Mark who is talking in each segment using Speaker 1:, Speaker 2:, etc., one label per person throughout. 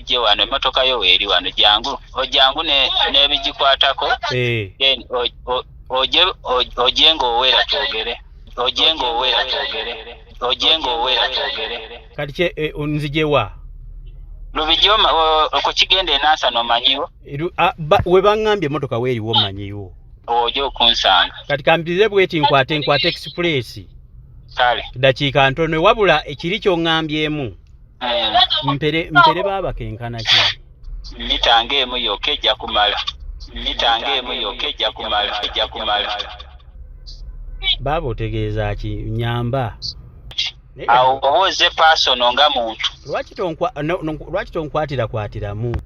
Speaker 1: ojje wano, emmotoka yo weeri wano, jangu ojangu n'ebigikwatako. Then oje ng'owera twogere, oje ng'owera twogere, oje ng'owera twogere.
Speaker 2: Kati kye nzije wa?
Speaker 1: Lubigi okukigenda e Nansana omanyiwo?
Speaker 2: We baŋŋambye emmotoka weeriwo mmanyiwo.
Speaker 1: Oje okunsanga.
Speaker 2: Kati kampitire bweti nkwate express.
Speaker 1: Kale.
Speaker 2: Dakiika ntono wabula ekiri ky'oŋŋambyemu. Mpere baaba kenkana ki?
Speaker 1: Mita ng'emu yokka ejja kumala. Mita ng'emu yokka ejja kumala, ejja kumala.
Speaker 2: Baaba otegeeza ki? Nnyamba.
Speaker 1: Awo oba ozze paasono nga muntu.
Speaker 2: Lwaki tonkwatirakwatiramu?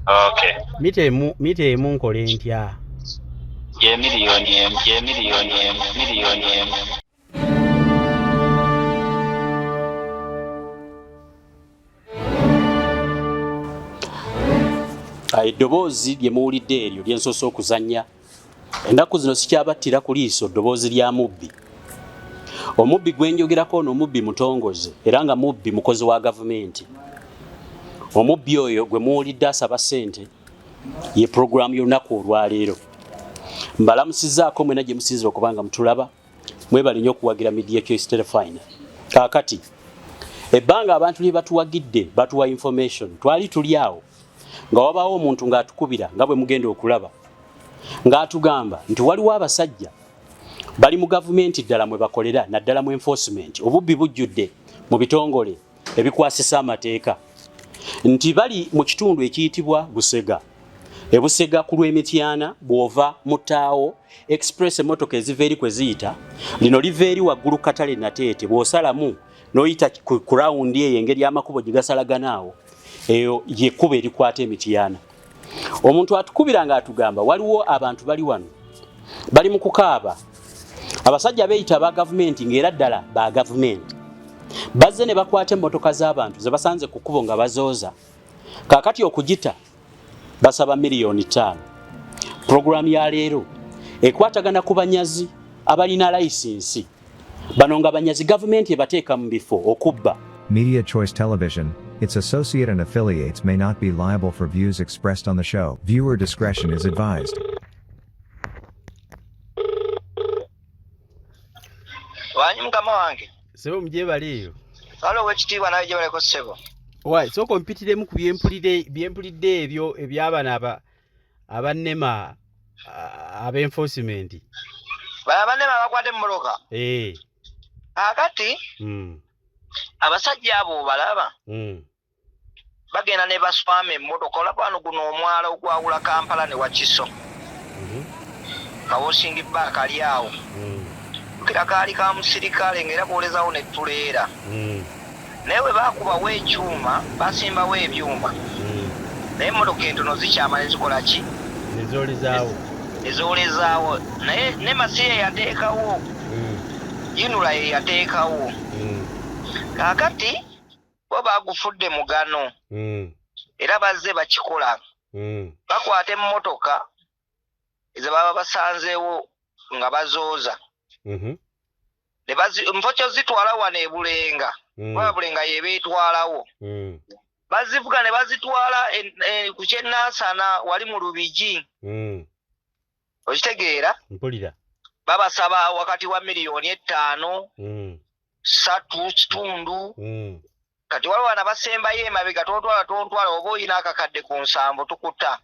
Speaker 1: Okay.
Speaker 2: Mita emu nkole ntya?
Speaker 1: Ye miliyoni emu, ye miliyoni emu, miliyoni emu.
Speaker 3: Eddoboozi lye muwulidde eryo lye nsoose okuzannya ennaku zino sikyabattira ku liiso ddoboozi lya mubbi. Omubbi gwe njogerako ono mubbi mutongoze era nga mubbi mukozi wa gavumenti. Omubbi oyo gwe muwulidde asaba ssente ye pulogulaamu y'olunaku olwaleero. Mbalamusizzaako mwena gye musinzira okuba nga mutulaba. Mwebale nnyo okuwagira Media Choice Terefayina. Kaakati ebbanga abantu lye batuwagidde batuwa information, twali tuli awo nga wabaawo omuntu ng'atukubira nga bwe mugenda okulaba ng'atugamba nti waliwo abasajja bali mu gavumenti ddala mwe bakolera naddala mu enforcement, obubbi bujjudde mu bitongole ebikwasisa amateeka, nti bali mu kitundu ekiyitibwa Busega. E Busega ku lw'Emityana bw'ova mu ttaawo express emmotoka eziva eri kwe ziyita, lino liva eri waggulu Katale Nateete, bw'osalamu n'oyita ku rawundi eyo engeri amakubo gye gasalagana awo, eyo y'ekkubo erikwata Emityana. Omuntu atukubira ng'atugamba waliwo abantu bali wano bali mu kukaaba, abasajja beeyita aba gavumenti ng'era ddala ba gavumenti, bazze ne bakwata emmotoka z'abantu ze basanze ku kkubo nga bazooza. Kaakati okugita basaba miliyoni 5. Pulogulaamu ya leero ekwatagana ku banyazi abalina layisinsi. Bano nga banyazi gavumenti ebateeka mu bifo okubba.
Speaker 4: Media Choice Television, its associate and affiliates may not be liable for views expressed on the show. Viewer discretion is advised.
Speaker 5: Wanyi mukama wange.
Speaker 2: Ssebo mugyebale eyo.
Speaker 5: Kale owekitiibwa nawe gyebaleko ssebo.
Speaker 2: Wai, sooka ompitiremu ku byempulidde ebyo eby'abano abannema ab'enforcement.
Speaker 5: Bano abannema abakwata emmotoka. Kaakati abasajja abo obalaba bagenda ne baswama emmotoka. Olaba wano guno omwala ogwawula Kampala ne Wakiso. Kawosingi bba kali awo. Jjukira kaali ka musirikale ng'era bw'olezawo ne tuleera. Naye bwe baakubawo ekyuma, basimbawo ebyuma. Naye emmotoka entono zikyama ne zikola ki?
Speaker 2: Ne zoolezaawo.
Speaker 5: Ne zoolezaawo. Naye ne Masiya yateekawo. Yinula ye yateekawo. Kaakati bo baagufudde mugano. Era bazze bakikola. Bakwata emmotoka ze baba basanzeewo nga bazooza. Ne nfo kyo zitwala wano e Bulenga. Kuba Bulenga y'ebeetwalawo. Bazivuga ne bazitwala ku ky'e Nansana wali mu Lubigi. Okitegeera?
Speaker 2: Mpulira.
Speaker 5: Babasaba wakati wa miliyoni 5, 3 kitundu. Kati waliwo bano abasembayo emabega, tontwala tontwala oba oyina akakadde ku nsambu tukuta.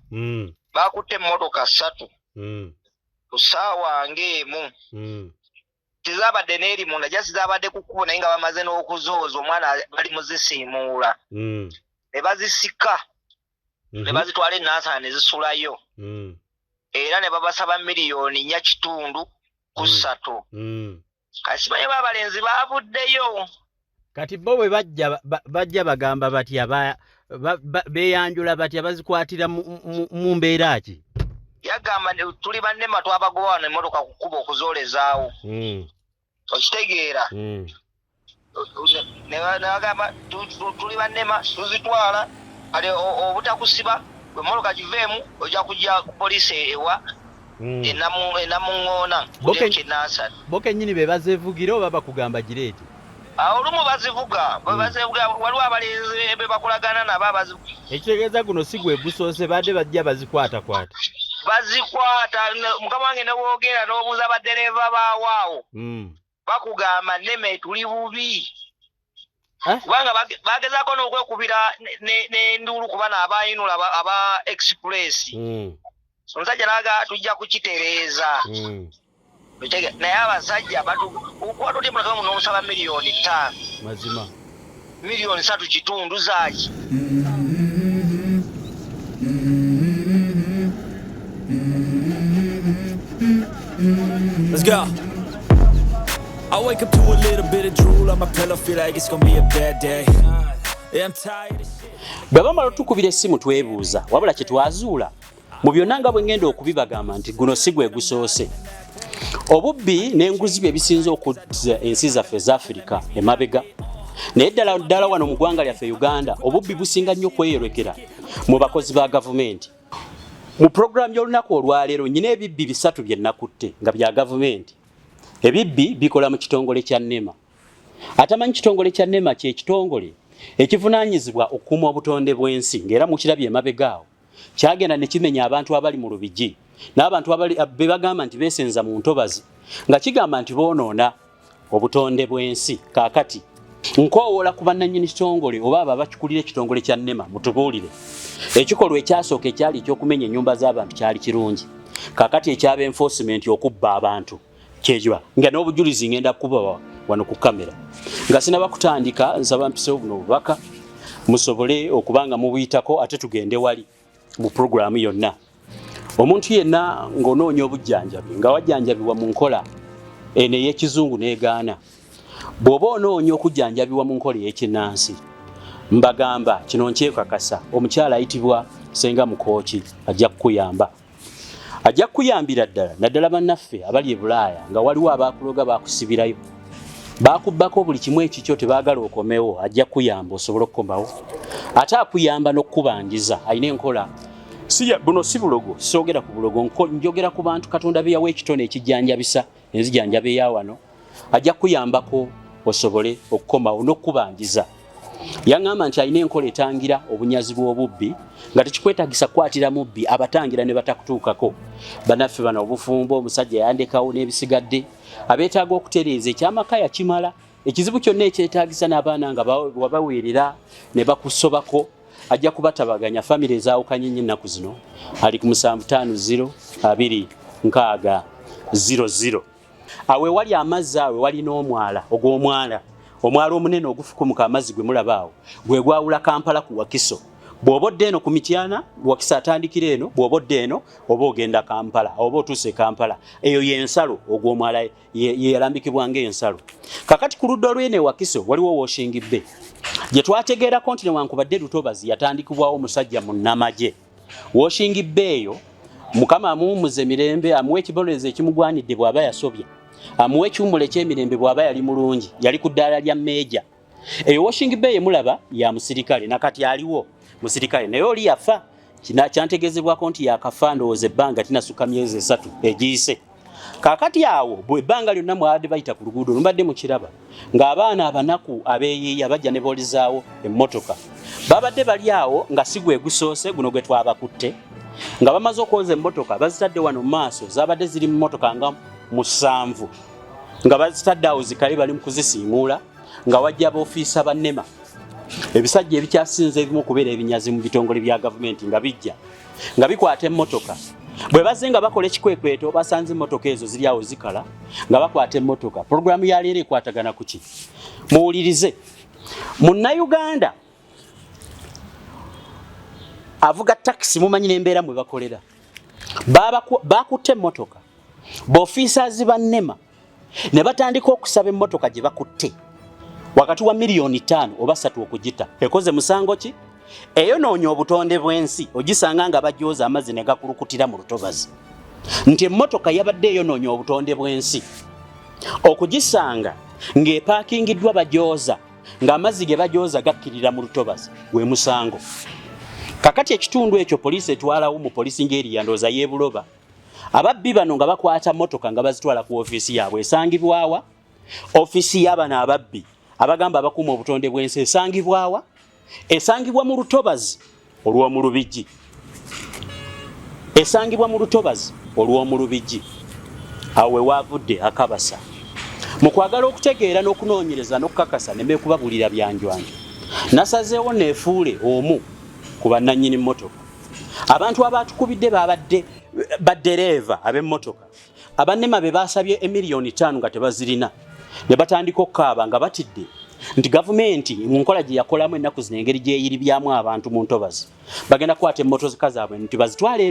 Speaker 5: Bakutte emmotoka 3. Ku ssaawa ng'emu. Tezabadde n'eri munda, just zaabadde ku kkubo naye nga bamaze n'okuzooza omwana bali muzisiimuula. Ne bazisika. Ne bazitwala e Nansana ne zisulayo. Era ne babasaba miliyoni 4 kitundu ku 3. Kati simanyi ba abalenzi baavuddeyo.
Speaker 2: Kati bo bwe bajja bagamba batya, beeyanjula batya, bazikwatira mu mbeera ki?
Speaker 5: Yagamba tuli bannema twabagoba wano emmotoka ku kkubo okuzoolezaawo. Okitegeera? Ne bagamba tuli bannema tuzitwala, kale obutakusiba emmotoka giveemu ojja kujja ku poliisi ewa enamuŋŋoona kye Nansana.
Speaker 2: Bo kennyini be bazeevugira oba bakugamba gireete?
Speaker 5: Olumu bazivuga, bazivuga, waliwo abalenzi be bakolagana nabo abazivuga.
Speaker 2: Ekitegeeza guno si gwe gusoose, badde bajja bazikwatakwata.
Speaker 5: Bazikwata, mukama wange, ne woogera n'obuuza baddereeva baawaawo, bakugamba NEMA tuli bubi. Kubanga bagezaako n'okwekubira n'enduulu ku bano abayinula aba express. Omusajja naga tujja kukitereeza. Naye abasajja okukwata otya emmotoka n'omusaba 5 miliyoni?
Speaker 2: Mazima.
Speaker 5: 3.5 miliyoni zaaki?
Speaker 6: Let's go. I wake up to a little bit of drool on my pillow, feel like it's gonna be a bad day. Yeah, I'm tired of shit.
Speaker 3: Bwe bamala otukubira essimu twebuuza, wabula kye twazuula mu byonna nga bwe ngenda okubibagamba nti guno si gwe gusoose. Obubbi n'enguzi bye bisinze okuzza ensi zaffe eza Afirika emabega, naye ddala ddala wano mu ggwanga lyaffe Uganda obubbi businga nnyo okweyolekera mu bakozi ba gavumenti. Mu puroguramu y'olunaku olwaleero nyina ebibbi bisatu bye nakutte nga bya gavumenti. Ebibbi bikola mu kitongole kya NEMA. Atamanyi kitongole kya NEMA, kye kitongole ekivunaanyizibwa okukuuma obutonde bw'ensi, ng'era mukirabye emabega awo kyagenda ne kimenya abantu abali mu Lubigi n'abantu abali be bagamba nti beesenza mu ntobazi, nga kigamba nti boonoona obutonde bw'ensi. Kaakati nkoowoola ku bannannyini kitongole oba abo abakikulira ekitongole kya NEMA, mutubuulire. Ekikolwa ekyasooka ekyali ekyokumenya ennyumba z'abantu kyali kirungi. Kaakati ekyaba enforcement okubba abantu kyekiba nga n'obujulizi ngenda kubawa wano ku kamera. Nga sinaba kutandika, nsaba mpisewo buno obubaka musobole okuba nga mubuyitako, ate tugende wali mu puroguramu yonna. Omuntu yenna ng'onoonya obujjanjabi, nga wajjanjabibwa mu nkola eno ey'ekizungu n'egaana, bw'oba onoonya okujjanjabibwa mu nkola ey'ekinnansi, mbagamba kino nkyekakasa, omukyala ayitibwa Senga Mukooki ajja kukuyamba, ajja kukuyambira ddala. Naddala bannaffe abali e Bulaaya, nga waliwo abakuloga, bakusibirayo, bakubbako buli kimu ekikyo, tebaagala okomewo, ajja kukuyamba osobole okukomawo. Ate akuyamba n'okukubangiza, alina enkola. Buno si bulogo, soogera ku bulogo, njogera ku bantu Katonda be yawa ekitone ekijjanjabisa enzijanjaba eya wano. Ajja kukuyambako osobole okukomawo n'okukubangiza. Yaŋŋamba nti alina enkola etangira obunyazi bw'obubbi, nga tekikwetagisa kukwatira mubbi, abatangira ne batakutuukako. Bannaffe bano obufumbo, omusajja yandekawo n'ebisigadde, abeetaaga okutereeza ekyamaka yakimala, ekizibu kyonna ekyetaagisa n'abaana nga wabaweerera ne bakusobako, ajja kubatabaganya. Famire ezaawukanye nnyo ennaku zino, ali ku 750 260 00. Awo ewali amazzi, awo ewali n'omwala ogw'omwala, omwala omunene ogufukumuka amazzi gwe mulaba awo, gwe gwawula Kampala ku Wakiso. Bw'oba odda eno ku Mityana, Wakiso atandikira eno. Bw'oba odda eno oba ogenda Kampala, oba otuuse Kampala. Eyo y'ensalo, ogw'omwala ye yalambikibwa ng'ensalo. Kakati ku ludda lw'eno e Wakiso waliwo washing bay gye twategeerako nti newankubadde lutobazi yatandikibwawo omusajja munnamagye. Washing bay eyo, Mukama amuwummuze mirembe, amuwe ekibonerezo ekimugwanidde bw'aba yasobya, amuwe ekiwummulo eky'emirembe bw'aba yali mulungi, yali ku ddaala lya meeja. Eyo washing bay emulaba ya musirikale, nakati aliwo musirikale, naye oli yafa. Kyantegeezebwako nti yakafa, ndowooza ebbanga tinasukka myezi 3 egiyise. Kaakati awo bwe ebbanga lyonna mwabadde bayita ku luguudo lumbadde mukiraba ng'abaana abanaku abeeyiiya bajja ne boolizaawo emmotoka, babadde bali awo nga si gwe gusoose guno gwe twabakutte, nga bamaze okwoza emmotoka bazitadde wano mu maaso. Zabadde ziri mu mmotoka nga musanvu nga bazitadde awo zikale, bali mu kuzisiimuula nga wajja aboofiisa ba NEMA, ebisajja ebikyasinze ebimu okubeera ebinyazi mu bitongole bya gavumenti, nga bijja nga bikwata emmotoka. Bwe bazze nga bakola ekikwekweto, basanze emmotoka ezo ziri awo zikala nga bakwata emmotoka. Puroguramu ya leero ekwatagana ku ki? Muwulirize. Munnayuganda avuga takisi, mumanyi n'embeera mwe bakolera, bakutte emmotoka, b'officers ba NEMA ne batandika okusaba emmotoka gye bakutte wakati wa 5 miliyoni oba 3 okugita. Ekoze musango ki? Eyonoonya obutonde bw'ensi. Ogisanga nga bajooza amazzi ne gakulukutira mu lutobazi, nti emmotoka yabadde eyonoonya obutonde bw'ensi. Okugisanga ng'epaakingiddwa bajooza, ng'amazzi ge bajooza gakkirira mu lutobazi, gwe musango. Kakati ekitundu ekyo poliisi etwalawo mu polisi ng'eriya ndowooza y'ebuloba. Ababbi bano nga bakwata motoka nga bazitwala ku ofiisi yaabwe esangibwawa. Ofiisi y'abano ababbi Abagamba abakuuma obutonde bw'ensi esangibwawa? Esangibwa mu lutobazi olw'omu Lubigi. Esangibwa mu lutobazi olw'omu Lubigi. Awo we waavudde akabasa. Mu kwagala okutegeera n'okunoonyereza n'okukakasa neme kubabuulira byanjwanjo, nasazeewo neefuule omu ku bannannyini mmotoka. Abantu abaatukubidde baabadde baddereeva ab'emmotoka. Abannema be baasabye emiliyoni 5 nga tebazirina ne batandika okukaaba nga batidde nti gavumenti mu nkola gye yakolamu ennaku zino engeri gyeyiribyamu abantu mu ntobazi bagenda kukwata emmotoka zaabwe nti bazitwale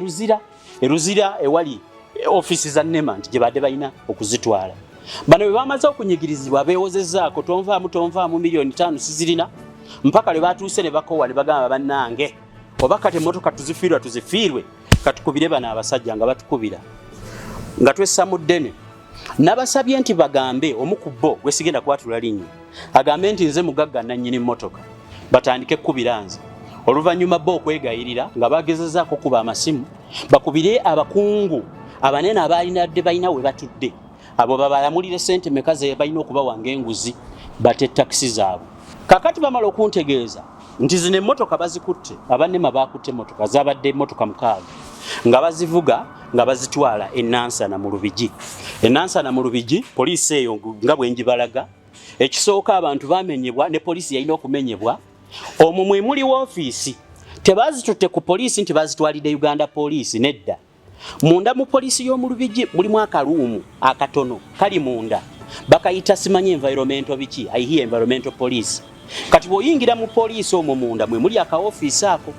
Speaker 3: e Luzira ewali ofiisi za NEMA nti gye badde balina okuzitwala. Bano bwe bamaze okunyigirizibwa beewozezzaako tonvaamu miliyoni 5 sizirina mpaka lwe batuuse ne bakoowa ne bagamba bannange oba kati emmotoka tuzifiirwe katukubire bano abasajja nga batukubira nga twessa mu ddene. Nabasabye nti bagambe omu ku bo gwe sigenda kwatula linnya agambe nti nze mugagga nannyini mmotoka batandike kukubira nze. Oluvannyuma bo okwegayirira nga bagezezaako okuba amasimu bakubire abakungu abanene abaalinadde balina we batudde abo babalamulire ssente meka ze balina okubawa ng'enguzi bate takisi zaabwe. Kakati bamala okuntegeeza nti zino emmotoka bazikutte, abannema baakutte emmotoka zaabadde emmotoka 6 nga bazivuga nga bazitwala e Nansana mu Lubigi. E Nansana mu Lubigi poliisi eyo nga bwe njibalaga, ekisooka abantu bamenyebwa ne poliisi yalina okumenyebwa. Omwo mwe muli woofiisi, tebazitutte ku poliisi nti bazitwalidde Uganda poliisi, nedda. Munda mu poliisi y'omu Lubigi mulimu akaluumu akatono kali munda bakayita simanyi environmental biki, I hear environmental police. Kati bw'oyingira mu poliisi omwo munda mwe muli akaofiisi ako.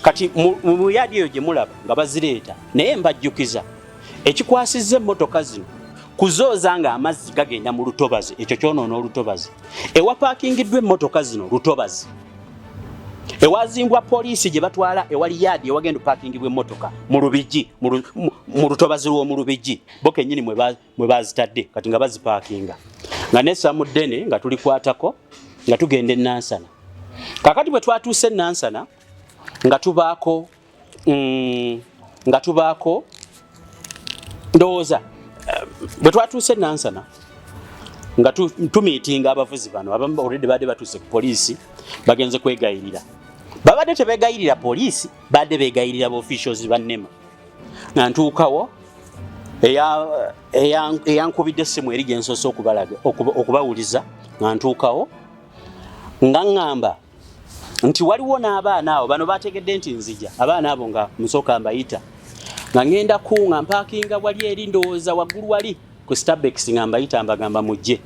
Speaker 3: Kati mu yaadi eyo gye mulaba nga bazireeta, naye mbajjukiza ekikwasizza emmotoka zino kuzooza nga amazzi gagenda mu lutobazi, ekyo kyonoona olutobazi. Ewapaakingiddwa emmotoka zino lutobazi, ewazimbwa poliisi gye batwala ewali yaadi ewagenda opaakingibwa emmotoka mu Lubigi, mu lutobazi lw'omu Lubigi bo kennyini mwe bazitadde kati nga bazipaakinga nga nessa mu ddene nga tulikwatako nga tugenda e Nansana. Kakati bwe twatuuse e Nansana nga tubaako ndowooza bwe twatuuse e Nansana nga tumiitinga abavuzi bano abamu already badde batuuse ku poliisi bagenze kwegayirira. Babadde tebegayirira poliisi, badde begayirira ba officials ba NEMA. Nga ntuukawo eyankubidde essimu eri gye nsoose okubawuliza nga ntuukawo nga ŋŋamba nti waliwo n'abaana abo bano bategedde nti nzija, abaana abo nga nsooka mbayita nga ŋŋenda ku nga mpaakinga wali eri ndowooza waggulu wali ku Starbucks nga mbayita mbagamba mujje,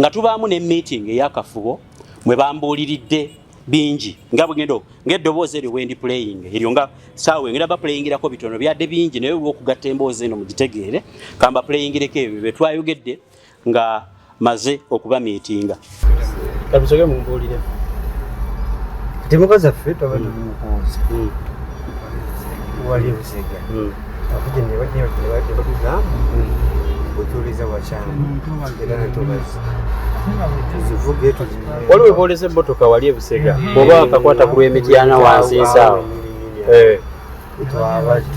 Speaker 3: nga tubaamu ne meeting ey'akafubo mwe bambuuliridde bingi nga bwegendo ng'eddoboozi eryo wendi playing eryo nga saawa engenda baplayingirako bitono byadde bingi, naye olw'okugatta emboozi eno mugitegeere kamba playingireko ebyo bye twayogedde nga maze okuba miitinga. Kabisoge mumbuulire.
Speaker 7: Emmotoka zaffe twabadde mu kwoza wali Busega abajja ne batugamba bwetuwuliriza wakyamu era ntobazi tuzivuge.
Speaker 3: Waliwo ebooleza emmotoka wali e Busega bw'oba wakakwata ku lw'Emityana wansi nsaawo
Speaker 7: twabadde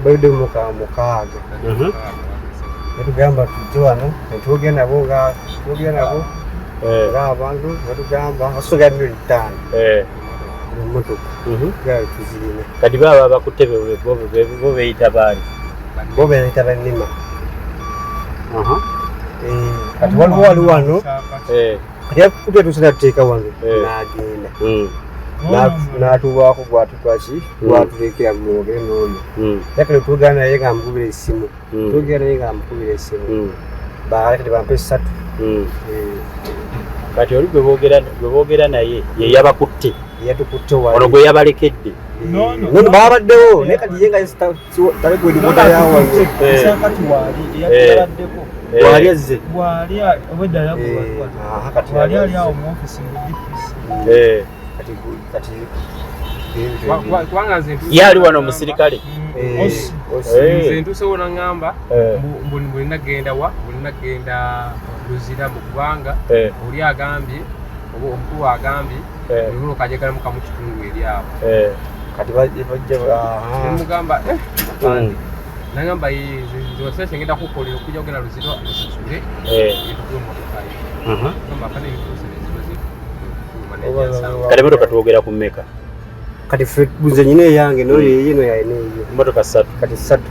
Speaker 7: baludde mukaaga netugamba tujje wano netwogera nabo ng'abantu batugamba basoga miliyoni 5 emmotoka gaali tuzirina.
Speaker 3: Kati baaba abakutte bo beeyita baani?
Speaker 7: Bo beeyita ba NEMA. Kati waliwo wali wano kati yakutya tusina tuteeka wano n'agenda n'atuwaako gwatutwaki gwatulekera mwogere n'oyo era kati twogera naye nga amukubira essimu twogera naye nga amukubira essimu baale bampa 3.
Speaker 3: Kati oli gwe boogera naye ye yabakutte,
Speaker 7: yatukutte
Speaker 3: ono gwe yabalekedde
Speaker 7: nono babaddewo naye kati ye nga talikuwedibota yawaali azze
Speaker 3: ye ali wano omusirikale
Speaker 8: nze ntuusewo naŋŋamba mbulina genda wa bulina genda Luzira mu kubanga oli agambye oba omukulu agambye olwo kajagalamu kamu kitundu eri awo
Speaker 7: kati bajja
Speaker 8: nemugamba nagamba Nze wasese ngenda kukolera okujja kugenda Luzira osasule etukuwe emmotoka yo. Gamba afande ebituuse neziba zifuluma.
Speaker 3: Kati emotoka twogera ku mmeka?
Speaker 7: Kati ffe nze nyina eyange n'oyo eyiye n'oyo alina eyiye.
Speaker 3: Emotoka ssatu.
Speaker 7: Kati ssatu.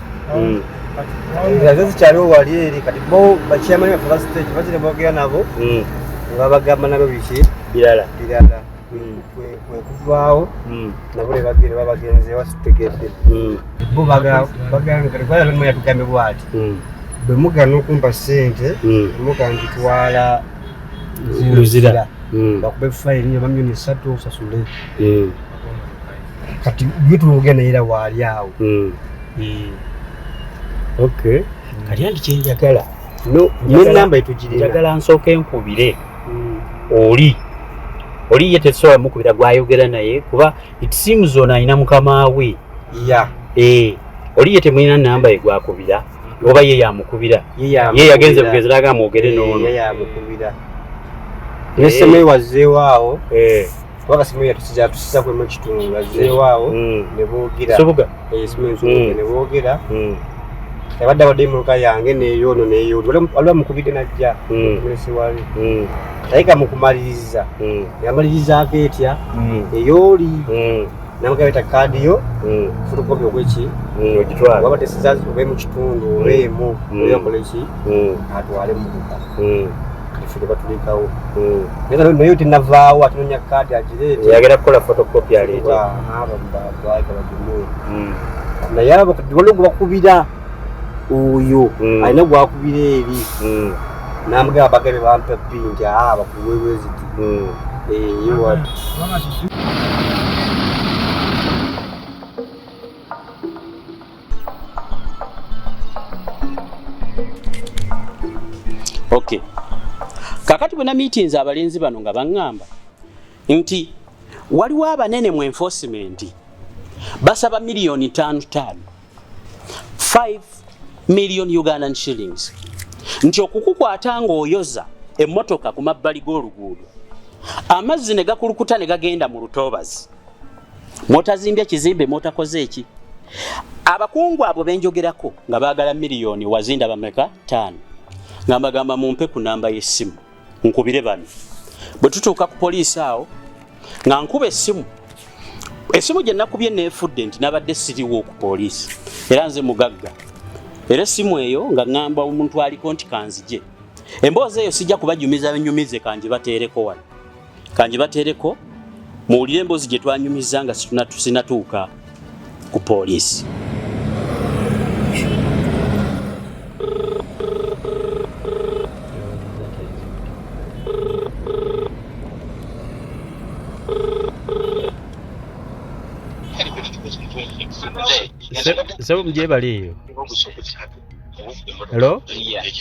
Speaker 7: Nazo zikyaliwo wali eri kati bo bakyamani baffe ba stage bazira boogera nabo nga bagamba nabo biki
Speaker 3: birala
Speaker 7: birala kwe kuvaawo nabo ne bagenda babagenze wasitutegedde bo bagala kati kwala yatugambye bwati bwe mugana okumpa ssente muga ntitwala
Speaker 3: Luzira
Speaker 7: bakube fayini oba 3 million osasule kati ye tumugenda era waali awo.
Speaker 3: Okay, kati anti kyenjagala
Speaker 7: no nenamba etugirina
Speaker 3: njagala nsooke nkubire oli oli ye tesobola mukubira gwayogera naye kuba it seems ono alina mukama we. Oli ye temulina namba ye gwakubira oba ye yamukubira? Ye yagenze bugenzi naga mwogere n'ono.
Speaker 7: Ye yamukubira ne Semeyo wazzeewo awo kubanga Semeyo yatusiza kwemu ekitundu azzeewo awo ne boogera.
Speaker 3: Subuga.
Speaker 7: Semeyo Nsubuga ne boogera abadde abadde emmotoka yange neyono neyono waliwo amukubidde najja mulese wali naye ga mukumaliriza yamalirizaako etya eyooli namugamba ta kaadi yo photocopy okweki
Speaker 3: ogitwala
Speaker 7: waba tesiza obe mu kitundu oba emu oyo akole ki atwale emmotoka kati ffe tebatulekawo naye tenavaawo atinonya kaadi agireete.
Speaker 3: Yagera kukola photocopy aleete.
Speaker 7: Bagimuwe naye abo kati waliwo gwe bakubira oyo alina gwakubira eri namugamba bagabe bampa bbi nti aa bakuwewe ziti eyo.
Speaker 3: Okay, kakati bwe namiitinze abalenzi bano nga baŋŋamba nti waliwo abanene mu enforcement basaba miliyoni 5 5, 5 million Ugandan shillings, nti okukukwata ng'oyoza emmotoka ku mabbali g'oluguudo amazzi ne gakulukuta ne gagenda mu lutobazi mwotazimbye kizimbe mwotakoze eki abakungu abo benjogerako nga baagala miliyoni wazinda bameka 5 nga mbagamba mumpe ku namba y'essimu nkubire bano. Bwe tutuuka ku poliisi awo nga nkuba essimu, essimu gye nakubye neefudde nti nabadde siriwo ku poliisi era nze mugagga era essimu eyo nga ŋŋamba omuntu aliko nti kanzije emboozi eyo sijja kubajumiza nyumize kangi bateereko wano kangi bateereko muwulire emboozi gye twanyumiza nga sinatuuka ku poliisi. Sebo mugyebale eyo. Hello?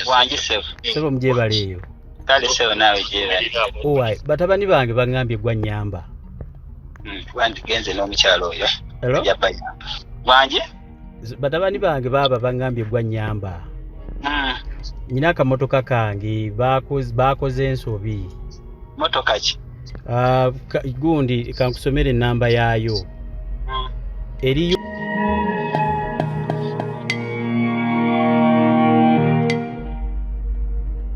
Speaker 1: Wangi sebo.
Speaker 3: Sebo mugyebale eyo.
Speaker 1: Kale sebo, naawe gyebale.
Speaker 3: Owai, batabani bange baŋŋambye gwa nnyamba.
Speaker 1: Wandigenze n'omukyalo oyo.
Speaker 3: Hello?
Speaker 1: Yabayamba wangi.
Speaker 3: Batabani bange baaba baŋŋambye gwa nnyamba. Nyina akamotoka kange bakoze ensobi.
Speaker 1: Motoka ki?
Speaker 3: Ah, gundi kankusomere enamba yaayo eriyo.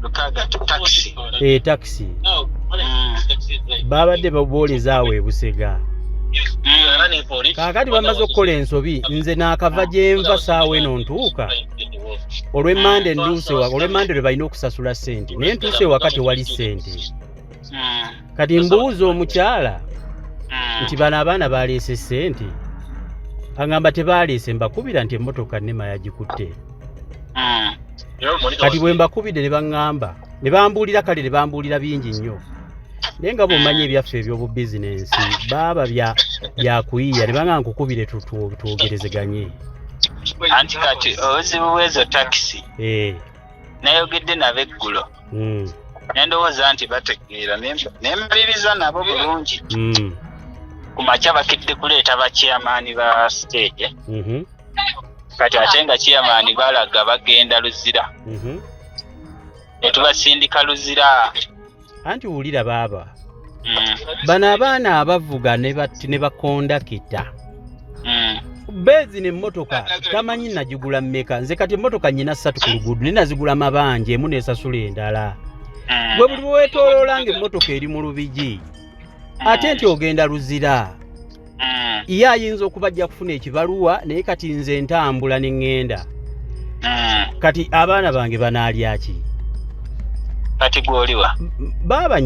Speaker 1: Lukaaga taxi.
Speaker 3: E taxi babadde babooleza awo e Busega. Kaakati bamaze okukola ensobi nze naakava gye nva saawa eno ntuuka olw'emmande nduuse olw'emmande lwe balina okusasula ssente naye ntuuse ewaka tewali ssente. Kati mbuuza omukyala nti bano abaana baleese ssente, aŋŋamba tebaaleese mbakubira nti emmotoka NEMA yagikutte. Kati bwe mbakubidde ne baŋŋamba ne bambuulira kale ne bambuulira bingi nnyo naye nga bw'omanyi ebyaffe eby'obubizinensi baaba byakuyiiya ne baŋŋamba nkukubire twogerezeganye.
Speaker 1: Anti kati obuzibu bw'ezo takisi nayogedde nabo eggulo nendowooza nti bategeera nemmaliriza nabo bulungi. Ku makya bakedde kuleeta bachairman ba stage. Kati ate nga chairman balaga bagenda Luzira ne tubasindika Luzira.
Speaker 3: Anti wulira baaba bano abaana abavuga ne bakondakita.
Speaker 2: Beezi nemmotoka tamanyi nagigula mmeka. Nze kati emmotoka nnyina ssatu ku luguudo, naye nazigula mabanja, emu nesasula endala. Gwe buli lwetoloola nga emmotoka eri mu Lubigi, ate nti ogenda Luzira, ye ayinza okuba ajja kufuna ekibaluwa. Naye kati nze ntambula ne ŋŋenda. Kati abaana bange banaalya ki?
Speaker 1: Kati gwoliwa?
Speaker 2: Baaba,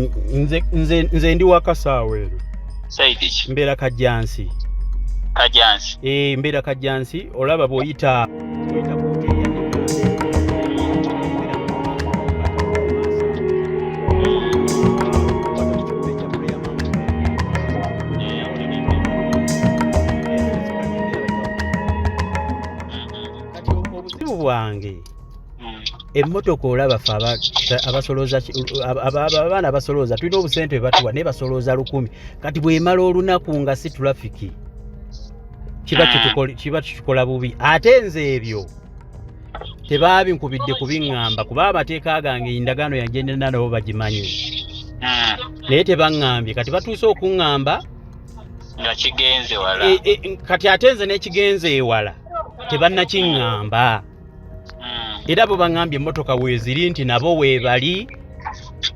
Speaker 2: nze ndi waka saawa ero.
Speaker 1: Side ki?
Speaker 2: Mbeera Kajjansi.
Speaker 1: Kajjansi?
Speaker 2: Eh, mbeera Kajjansi. Olaba bw'oyita ku hoteri ya Kati obuzibu bwange, emmotoka, olaba ffe abasolooza abaana abasolooza tulina obusente bwe batuwa, naye basolooza 1000. Kati bwemala olunaku nga si tulafiki, kiba kiba kitukola bubi. Ate nze ebyo tebabinkubidde kubiŋŋamba, kuba amateeka gange, endagaano yange nena nabo bagimanyi, naye tebaŋŋambye. Kati batuuse okuŋŋamba
Speaker 1: nga kigenze wala.
Speaker 2: E, kati ate nze n'ekigenze ewala tebannakiŋŋamba. Era bo baŋŋambye emmotoka weeziri, nti nabo weebali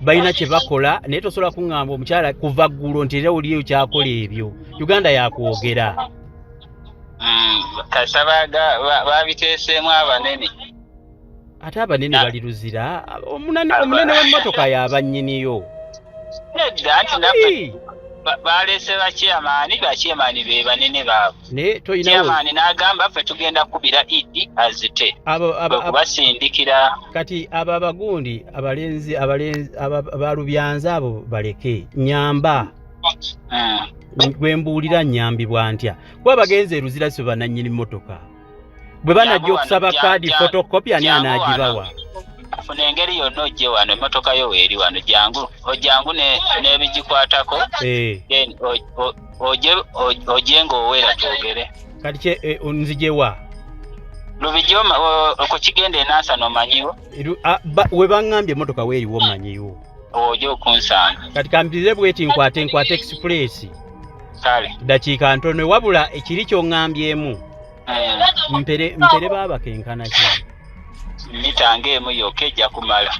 Speaker 2: balina kye bakola, naye tosobola kuŋŋamba omukyala kuva ggulo nti era oliyo kyakola. Ebyo Uganda yakwogera.
Speaker 1: Kasita babiteeseemu abanene.
Speaker 2: Ate abanene bali Luzira. Omunene w'emmotoka yaba nnyiniyo.
Speaker 1: Nedda, nti naffe baleese bakyamaani, bakyamaani be banene baabwe.
Speaker 2: Naye toyinawo.
Speaker 1: Kyamaani n'agamba ffe tugenda kukubira idi azite kubasindikira.
Speaker 2: Kati abo abagundi abalenzi balubyanza, abo baleke nyamba. Gwe mbuulira, nyambibwa ntya? Kuba bagenze e Luzira si bannannyini mmotoka. Bwe banajja okusaba kaadi photocopy, ani anaagibawa?
Speaker 1: Funa engeri yonna ojje wano, emmotoka yo weeri wano, jangu ojangu n'ebigikwatako. Then oje ng'owera twogere.
Speaker 2: Kati nzijewa?
Speaker 1: Lubigi okukigenda enansana omanyiwo.
Speaker 2: We baŋŋambye emmotoka weeriwo manyiwo.
Speaker 1: Oje okunsanga.
Speaker 2: Kati kampirize bweti, nkwate express.
Speaker 1: Kale.
Speaker 2: Dakiika ntono, wabula ekiri kyoŋŋambyemu. Mpere baaba kenkana ki?
Speaker 1: Mita ng'emu yokka ejja kumala.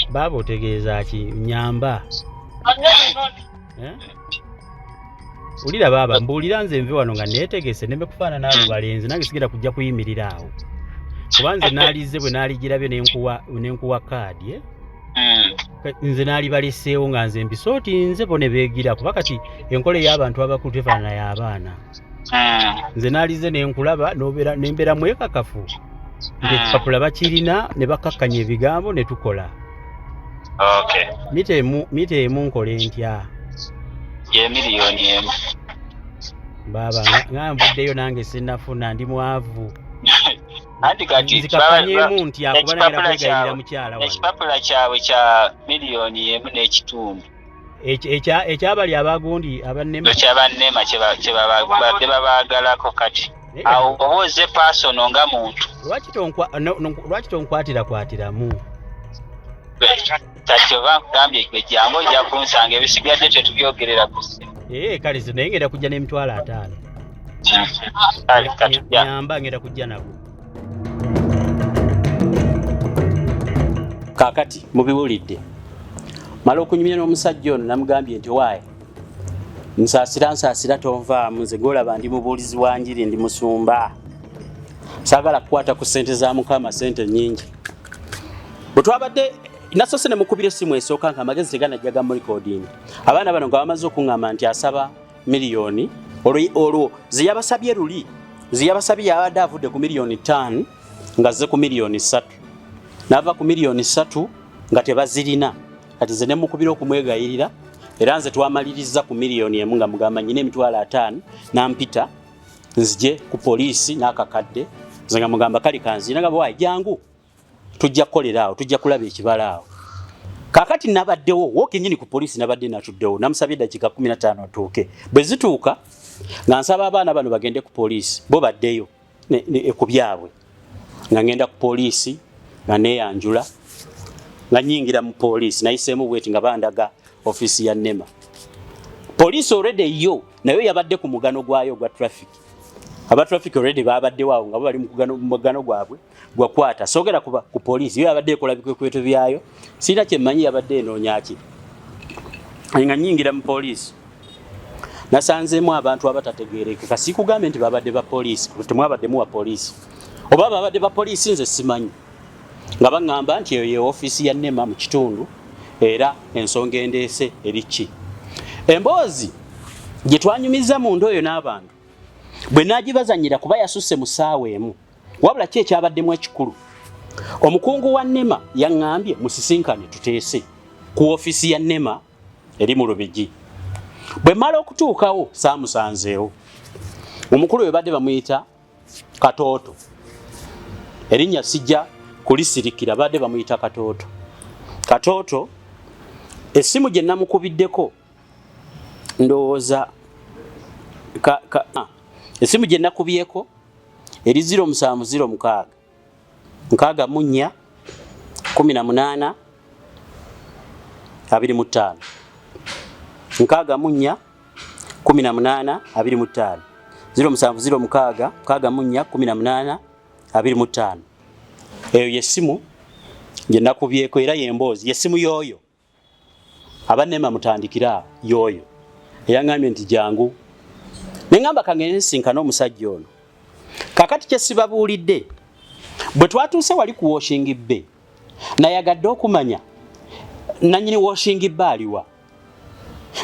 Speaker 2: Baaba otegeeza ki? Nyamba. Eh? Wulira baaba, mbuulira nze nve wano nga neetegese neme kufaanana abo balenzi. Nange sigenda kujja kuyimirira awo, kuba nze naalize bwe naaligirabye nenkuwa kaadi, eh? Nze naalibaleseewo nga nze mbisooti nze bo ne beegira, kuba kati enkola ey'abantu abakulu tefaanana y'abaana. Nze naalize nenkulaba nembeera mwekakafu nti ekipapula bakirina ne bakakkanya ebigambo ne tukola.
Speaker 1: Okay.
Speaker 2: Mita emu nkole ntya?
Speaker 1: Ye 1 million.
Speaker 2: Baaba, nga nvuddeyo nange sinnafuna, ndi mwavu.
Speaker 1: Anti kati
Speaker 2: Nzikakanyeemu ntya, kuba nagenda kwegayirira mukyala wano.
Speaker 1: Ekipapula kyabwe kya 1.5 million.
Speaker 2: Ekyabali abagundi abannema?
Speaker 1: Ekyabannema kyebabadde babaagalako kati awo oba oze personal nga muntu.
Speaker 2: Lwaki tonkwatirakwatiramu?
Speaker 1: Kati oba nkugambye gwe jangu ojja kunsanga, ebisigadde tetubyogerera ku ssimu.
Speaker 2: Ee, kale ze, naye ngenda kujja n'50,000.
Speaker 1: Kale katujja.
Speaker 2: Nyamba, ngenda kujja nago.
Speaker 3: Kaakati mubiwulidde, mala okunyumya n'omusajja ono, namugambye nti waaye nsaasira, nsaasira, tonvaamu. Nze gwolaba ndi mubuulizi wa njiri, ndi musumba, saagala kukwata ku ssente za Mukama, ssente nnyingi. Bwe twabadde nasoose ne mukubira essimu esooka nga amagezi teganajja ga murecording, abaana bano nga bamaze okuŋŋamba nti asaba miliyoni, olwo zeyabasabye luli zeyabasabye yabadde avudde ku 5 miliyoni nga zze ku 3 miliyoni, n'ava ku 3 miliyoni nga tebazirina. Kati nze nemukubira okumwegayirira, era nze twamaliriza ku 1 million nga mugamba nyina 50,000, nampita nzije ku poliisi n'akakadde. Nze nga mugamba kale kanzire, nga waayi jangu tujja kukolera awo, tujja kulaba ekibala awo. Kaakati nabaddewo wo kennyini ku poliisi, nabadde natuddewo, namusabye eddakiika 15 atuuke. Bwe zituuka nga nsaba abaana bano bagende ku poliisi, bo baddeyo ku byabwe. Nga ngenda ku poliisi nga neeyanjula, nga nyingira mu poliisi, nayiseemu bweti nga bandaga ofiisi ya NEMA. Poliisi already yo nayo yabadde ku mugano gwayo ogwa traffic. Aba traffic already babaddewo awo nga bo bali mu mugano gwabwe gwakwata. Soogera ku poliisi, yo yabadde ekola bikwekweto byayo, sirina kye mmanyi yabadde enoonya ki. Nga nnyingira mu poliisi nasanzeemu abantu abatategeerekeka. Sikugambe nti babadde ba poliisi, temwabaddemu wa poliisi, oba babadde ba poliisi nze simanyi, nga baŋŋamba nti eyo ye ofiisi ya NEMA mu kitundu, era ensonga endeese eri ki. Emboozi gye twanyumiza munda oyo n'abantu bwe naagibazannyira kuba yasusse mu ssaawa emu, wabula ki ekyabaddemu ekikulu, omukungu wa NEMA yaŋŋambye musisinkane tuteese ku ofiisi ya NEMA eri mu Lubigi. Bwe mmala okutuukawo saamusanzeewo. Omukulu we badde bamuyita Katooto, erinnya sijja kulisirikira, badde bamuyita Katooto. Katooto essimu gye namukubiddeko ndowooza essimu gye nakubyeko eri 0706 64 18 25, 64 18 25, 0706 64 18 25. Eyo yessimu gye nakubyeko, era y'emboozi yessimu y'oyo abanema mutandikira y'oyo eyaŋŋambye nti jangu, ne ŋŋamba kangende nsinkane omusajja ono. Kakati kye sibabuulidde, bwe twatuuse wali ku washing bay, nayagadde okumanya nannyini washing bay aliwa,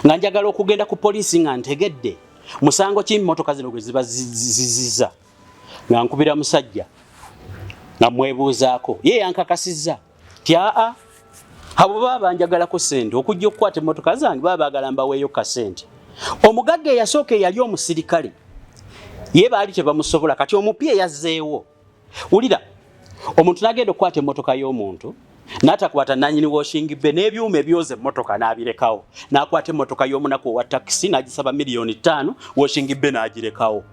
Speaker 3: nga njagala okugenda ku poliisi nga ntegedde musango ki mmotoka zino gwe ziba ziziza. Nga nkubira musajja nga mwebuuzaako, ye yankakasizza ti aa, abo baba banjagalako ssente okujja okukwata emmotoka zange, baba baagala mbaweeyo kasente. Omugagga eyasooka eyali omusirikale ye baali tebamusobola, kati omupya eyazzeewo. Wulira, omuntu n'agenda okukwata emmotoka y'omuntu n'atakwata nannyini washing bay n'ebyuma ebyoza emmotoka n'abirekawo, n'akwata emmotoka y'omunaku owa takisi n'agisaba 5 miliyoni, washing bay n'agirekawo.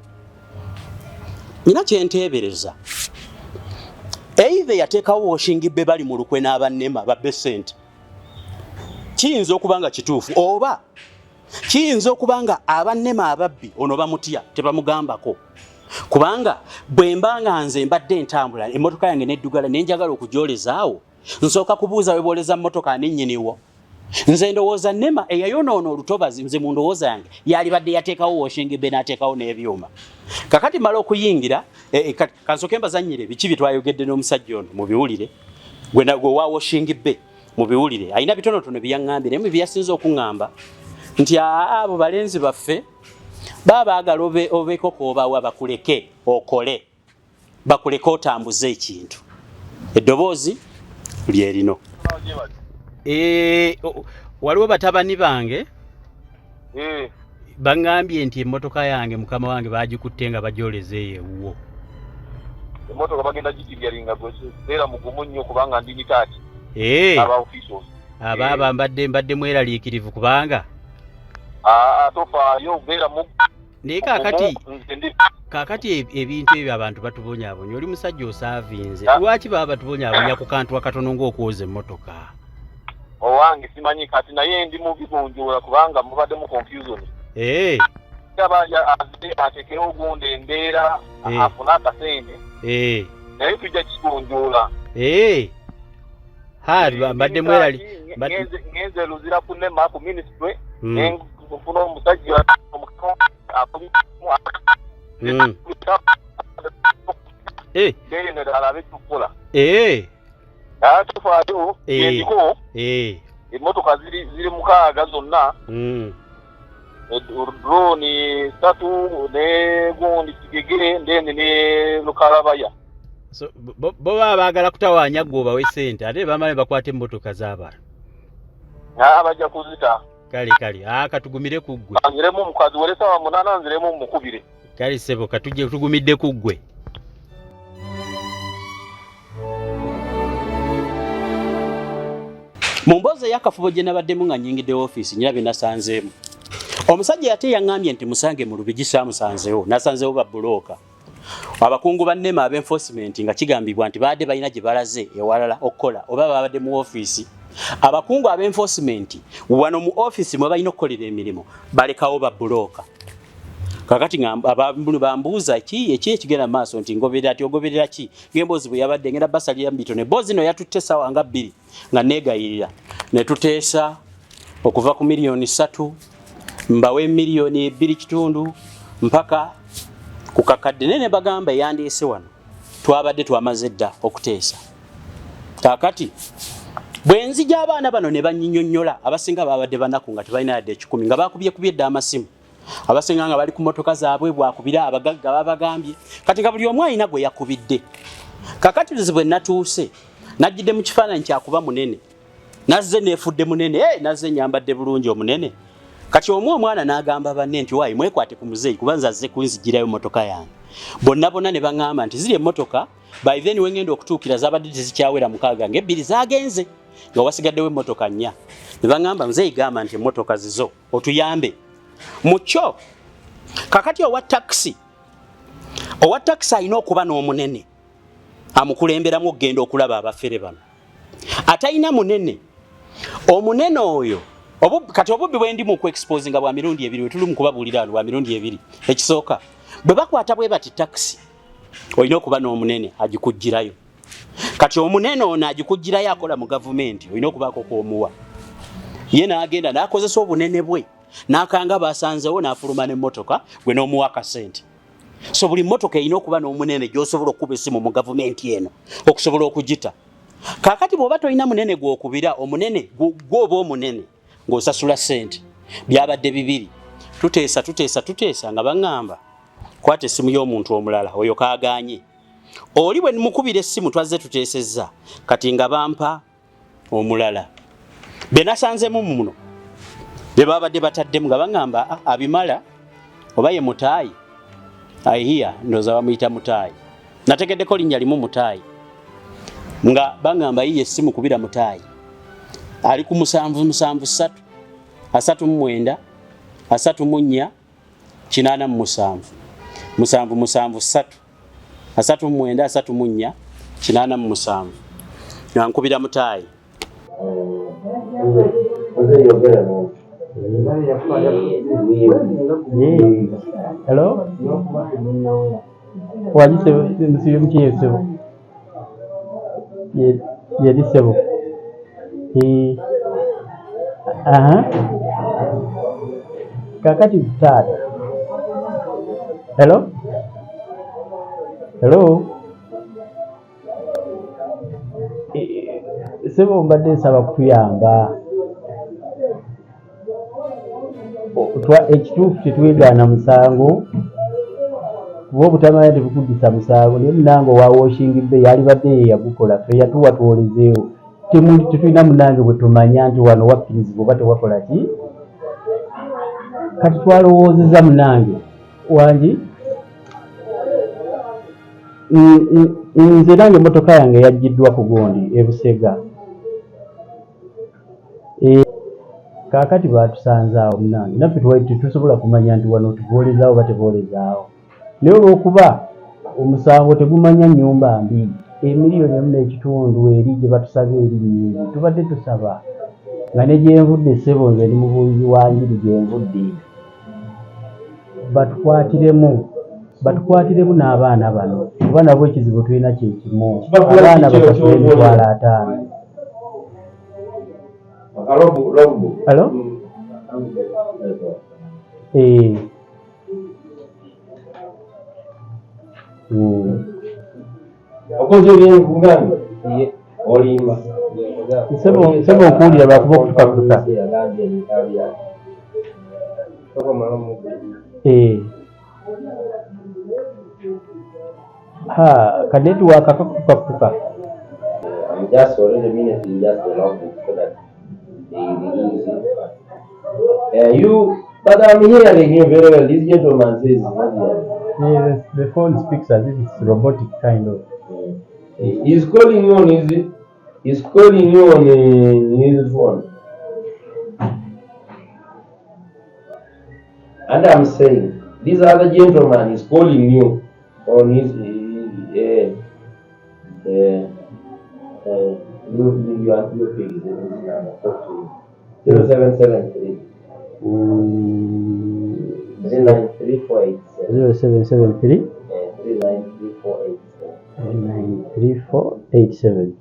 Speaker 3: Nina kyenteebereza, either yateekawo washing bay bali mu lukwe n'abannema babbe ssente, kiyinza okuba nga kituufu, oba kiyinza okuba nga abannema ababbi ono bamutya tebamugambako. Kubanga bwe mba nga nze mbadde ntambula emmotoka yange neddugala ne njagala okugyolezaawo, nsooka kubuuza we booleza mmotoka ani nnyiniwo. Nze ndowooza NEMA eyayonoona olutobazi, nze mu ndowooza yange yalibadde yateekawo washing bay n'ateekawo n'ebyuma. Kakati mala okuyingira, kansooke mbazannyire biki bye twayogedde n'omusajja ono mubiwulire, gwe wa washing bay mubiwulire. Alina bitonotono bye yaŋŋambye, naye mu bye yasinze okuŋŋamba nti abo balenzi baffe baba baagala obeeko k'obawa bakuleke okole, bakuleke otambuze ekintu. Eddoboozi lye lino. Waliwo batabani bange baŋŋambye nti emmotoka yange mukama wange bagikutte nga bagyoleza eyo ewuwo.
Speaker 9: Emmotoka bagenda gikiryaringa, gwe beera mugumu nnyo kubanga ndi mitaati aba officials.
Speaker 2: Abaaba mbadde mweraliikirivu kubanga
Speaker 9: Aa, tofaayo, beera mu
Speaker 2: Naye
Speaker 9: mugumu, nze ndi
Speaker 2: kaakati ebintu ebyo abantu batubonyaabonya. Oli musajja osaavinze, lwaki baba batubonyaabonya ku kantu akatono ng'okwoza emmotoka?
Speaker 9: Owange simanyi kati, naye ndi mu bigunjula kubanga mubaddemu confusion. Aba aze atekewo gundi embeera afune akasente, naye tujja kigunjula.
Speaker 2: Ha, mbadde mwerali
Speaker 9: Ngenze Luzira ku NEMA ku ministry, nfuna omusajja omukama. Alabe ekyokukola. Tofaayo, endiko emmotoka ziri 6 zonna, drone 3 ne gundi kigege ndende ne lukalabaya.
Speaker 2: So bo baba baagala kutawaanya gwe obawe ssente, ate bamale bakwata emmotoka z'abantu.
Speaker 9: Bajja kuzita.
Speaker 2: Kale, aa, katugumire ku ggwe.
Speaker 9: Nziremu mukazi were sawa 8, nziremu mukubire.
Speaker 2: Kale ssebo, katujje tugumidde ku ggwe. Mu mboozi ey'akafubo gye nabaddemu nga nnyingidde ofiisi, nyina bye nasanzeemu. Omusajja yate yaŋŋambye nti musange mu Lubigi, saamusanzeewo, nasanzeewo babbulooka, abakungu ba NEMA ab'enforcement, nga kigambibwa nti baadde balina gye balaze ewalala okukola oba babadde mu ofiisi. Abakungu ab'enforcement wano mu ofiisi mwe balina okukolera emirimu balekawo babbulooka.
Speaker 3: Kakati ngamba bambuuza ki eki ekigenda maaso nti ngoberera ati ogoberera ki ng'emboozi bwe yabadde ngenda basalira mu bitono. Emboozi ino yatutte essaawa nga 2 nga neegayirira ne tuteesa okuva ku miliyoni 3 mbawe miliyoni 2.5 mpaka ku kakadde. Naye ne bagamba eyandiise wano twabadde twamaze dda okuteesa. Kaakati bwe nzija abaana bano ne banyinyonnyola, abasinga babadde banaku nga tebalina yadde 10 nga bakubyekubye dda amasimu, abasinga nga bali ku mmotoka zaabwe bwakubira abagagga babagambye, kati nga buli omu alina gwe yakubidde. Kakati nze bwe natuuse najjidde mu kifaananyi kyakuba munene, nazze neefudde munene, nazze nyambadde bulungi omunene. Kati omu omwana n'agamba banne nti waayi mwekwate ku muzeeyi kuba nze azze kunzigirayo mmotoka yange. Bonna bonna ne baŋŋamba nti ziri emmotoka by then we ngenda okutuukira zabadde tezikyawera 6 ng'ebbiri zaagenze nga wasigaddewo emmotoka 4. Ne baŋŋamba muzeeyi gamba nti emmotoka zizo otuyambe mu kyo. Kakati owa takisi alina okuba n'omunene amukulemberamu okugenda okulaba abafere bano. Atalina munene, omunene oyo kati obubbi bwe ndi mu ku-exposinga bwa mirundi ebiri, we tuli mu kubabuulira wano bwa mirundi ebiri. Ekisooka, bwe bakwata bwe bati takisi olina okuba n'omunene agikuggyirayo. Kati omunene ono agikuggyirayo akola mu gavumenti, olina okubaako kw'omuwa. Ye n'agenda n'akozesa obunene bwe n'akanga basanzewo n'afuluma n'emmotoka gwe n'omuwa akasente. So buli mmotoka erina okuba n'omunene gy'osobola okukuba essimu mu gavumenti eno okusobola okugita. Kaakati bw'oba tolina munene gw'okubira, omunene gw'oba omunene ng'osasula ssente. Byabadde bibiri. Tuteesa tuteesa tuteesa nga baŋŋamba kwata essimu y'omuntu omulala oyo kaagaanye. Oli bwe mukubira essimu twazze tuteesezza kati nga bampa omulala. Be nasanzemu muno be babadde bataddemu nga baŋŋamba abimala oba ye Mutaayi. I hear ndowooza bamuyita Mutaayi. Nategeddeko linnya limu Mutaayi. Nga baŋŋamba yiye essimu kubira Mutaayi. Ali ku 7 7 3 39 34 87 7 7 3 39 34 87 nga nkubira Mutaayi.
Speaker 2: Hello? Waji sebo, musibe mukiye sebo. Yedi sebo. Aha. Kakati taata. Hello? Hello? Sebo mbadde nsaba kutuyamba. Ekituufu tetwegaana musango kuba obutamanya tebukuddisa musango, naye munange owa Washing Bay yalibadde ye yagukola, ffe yatuwa twolezeewo. Tetulina munange bwe tumanya nti wano wakkirizibwa oba tewakola ki. Kati twalowoozezza munange wangi nze nange emmotoka yange yaggiddwa ku gundi e Busega. Kaakati baatusanze awo munange, naffe tetusobola kumanya nti wano tuboolezaawo oba teboolezaawo. Naye olw'okuba omusango tegumanya nnyumba mbi, emiliyoni 1.5 eri gye batusaba eri nnyingi, tubadde tusaba nga ne gye nvudde ssebo nze ndi mubuulizi wa njiri gye nvudde, batukwatiremu n'abaana bano kuba nabo ekizibu tulina kye kimu, abaana basasule 50,000. Hello?
Speaker 10: Okoze ebyenkugambye olimba.
Speaker 2: Ssebo nkuwulira lwakuba okutukakutuka. Ha, ka network akakutukakutuka.
Speaker 10: I'm just already minuting just the logbook so that they release it. You, but I'm hearing you very well. This gentleman says not hearing.
Speaker 2: Yeah, the phone speaks as if it's robotic kind of.
Speaker 10: He's calling you on his. He's calling you on his phone. And I'm saying this other gentleman is calling you on his. You pick his number. Talk to him. 0773. 393487.
Speaker 2: 0773
Speaker 10: 393487.
Speaker 2: 93487.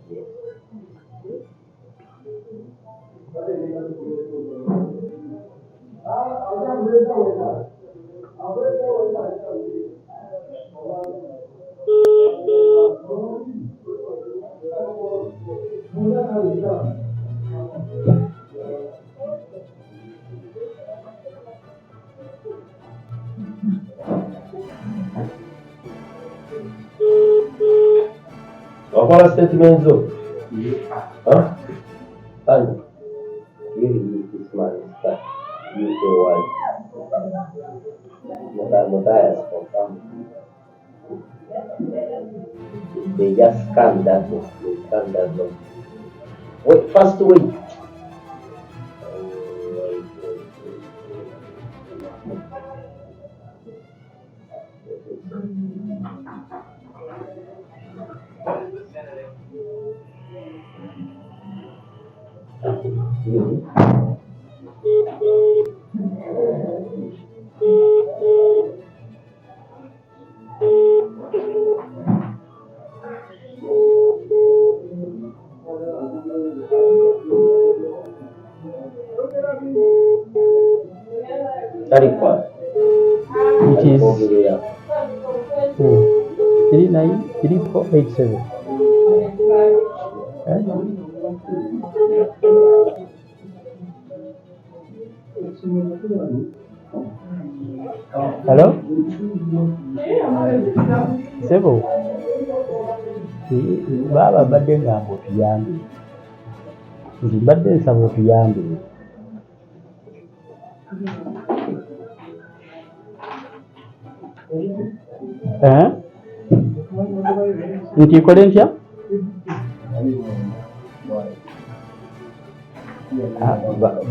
Speaker 10: Wakola statement zo? Huh? And you release this man is back. UKY. Matthias confirmed. They just scanned that one. They scanned that one. Wait, first wait.
Speaker 2: It is 393487. Hello? Sebo. Baba mbadde ngamba otuyambe. Nti mbadde nsaba otuyambe. Nti nkole ntya?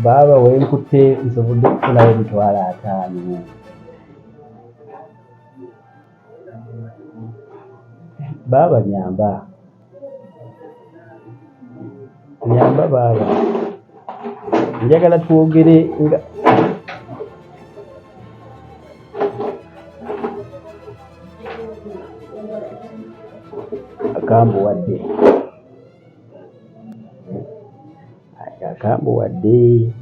Speaker 2: Baaba wenkutte nsobodde okufunayo 50,000. Baaba nyamba. Nyamba baaba. Njagala twogere nga akambuwadde. Akambuwadde.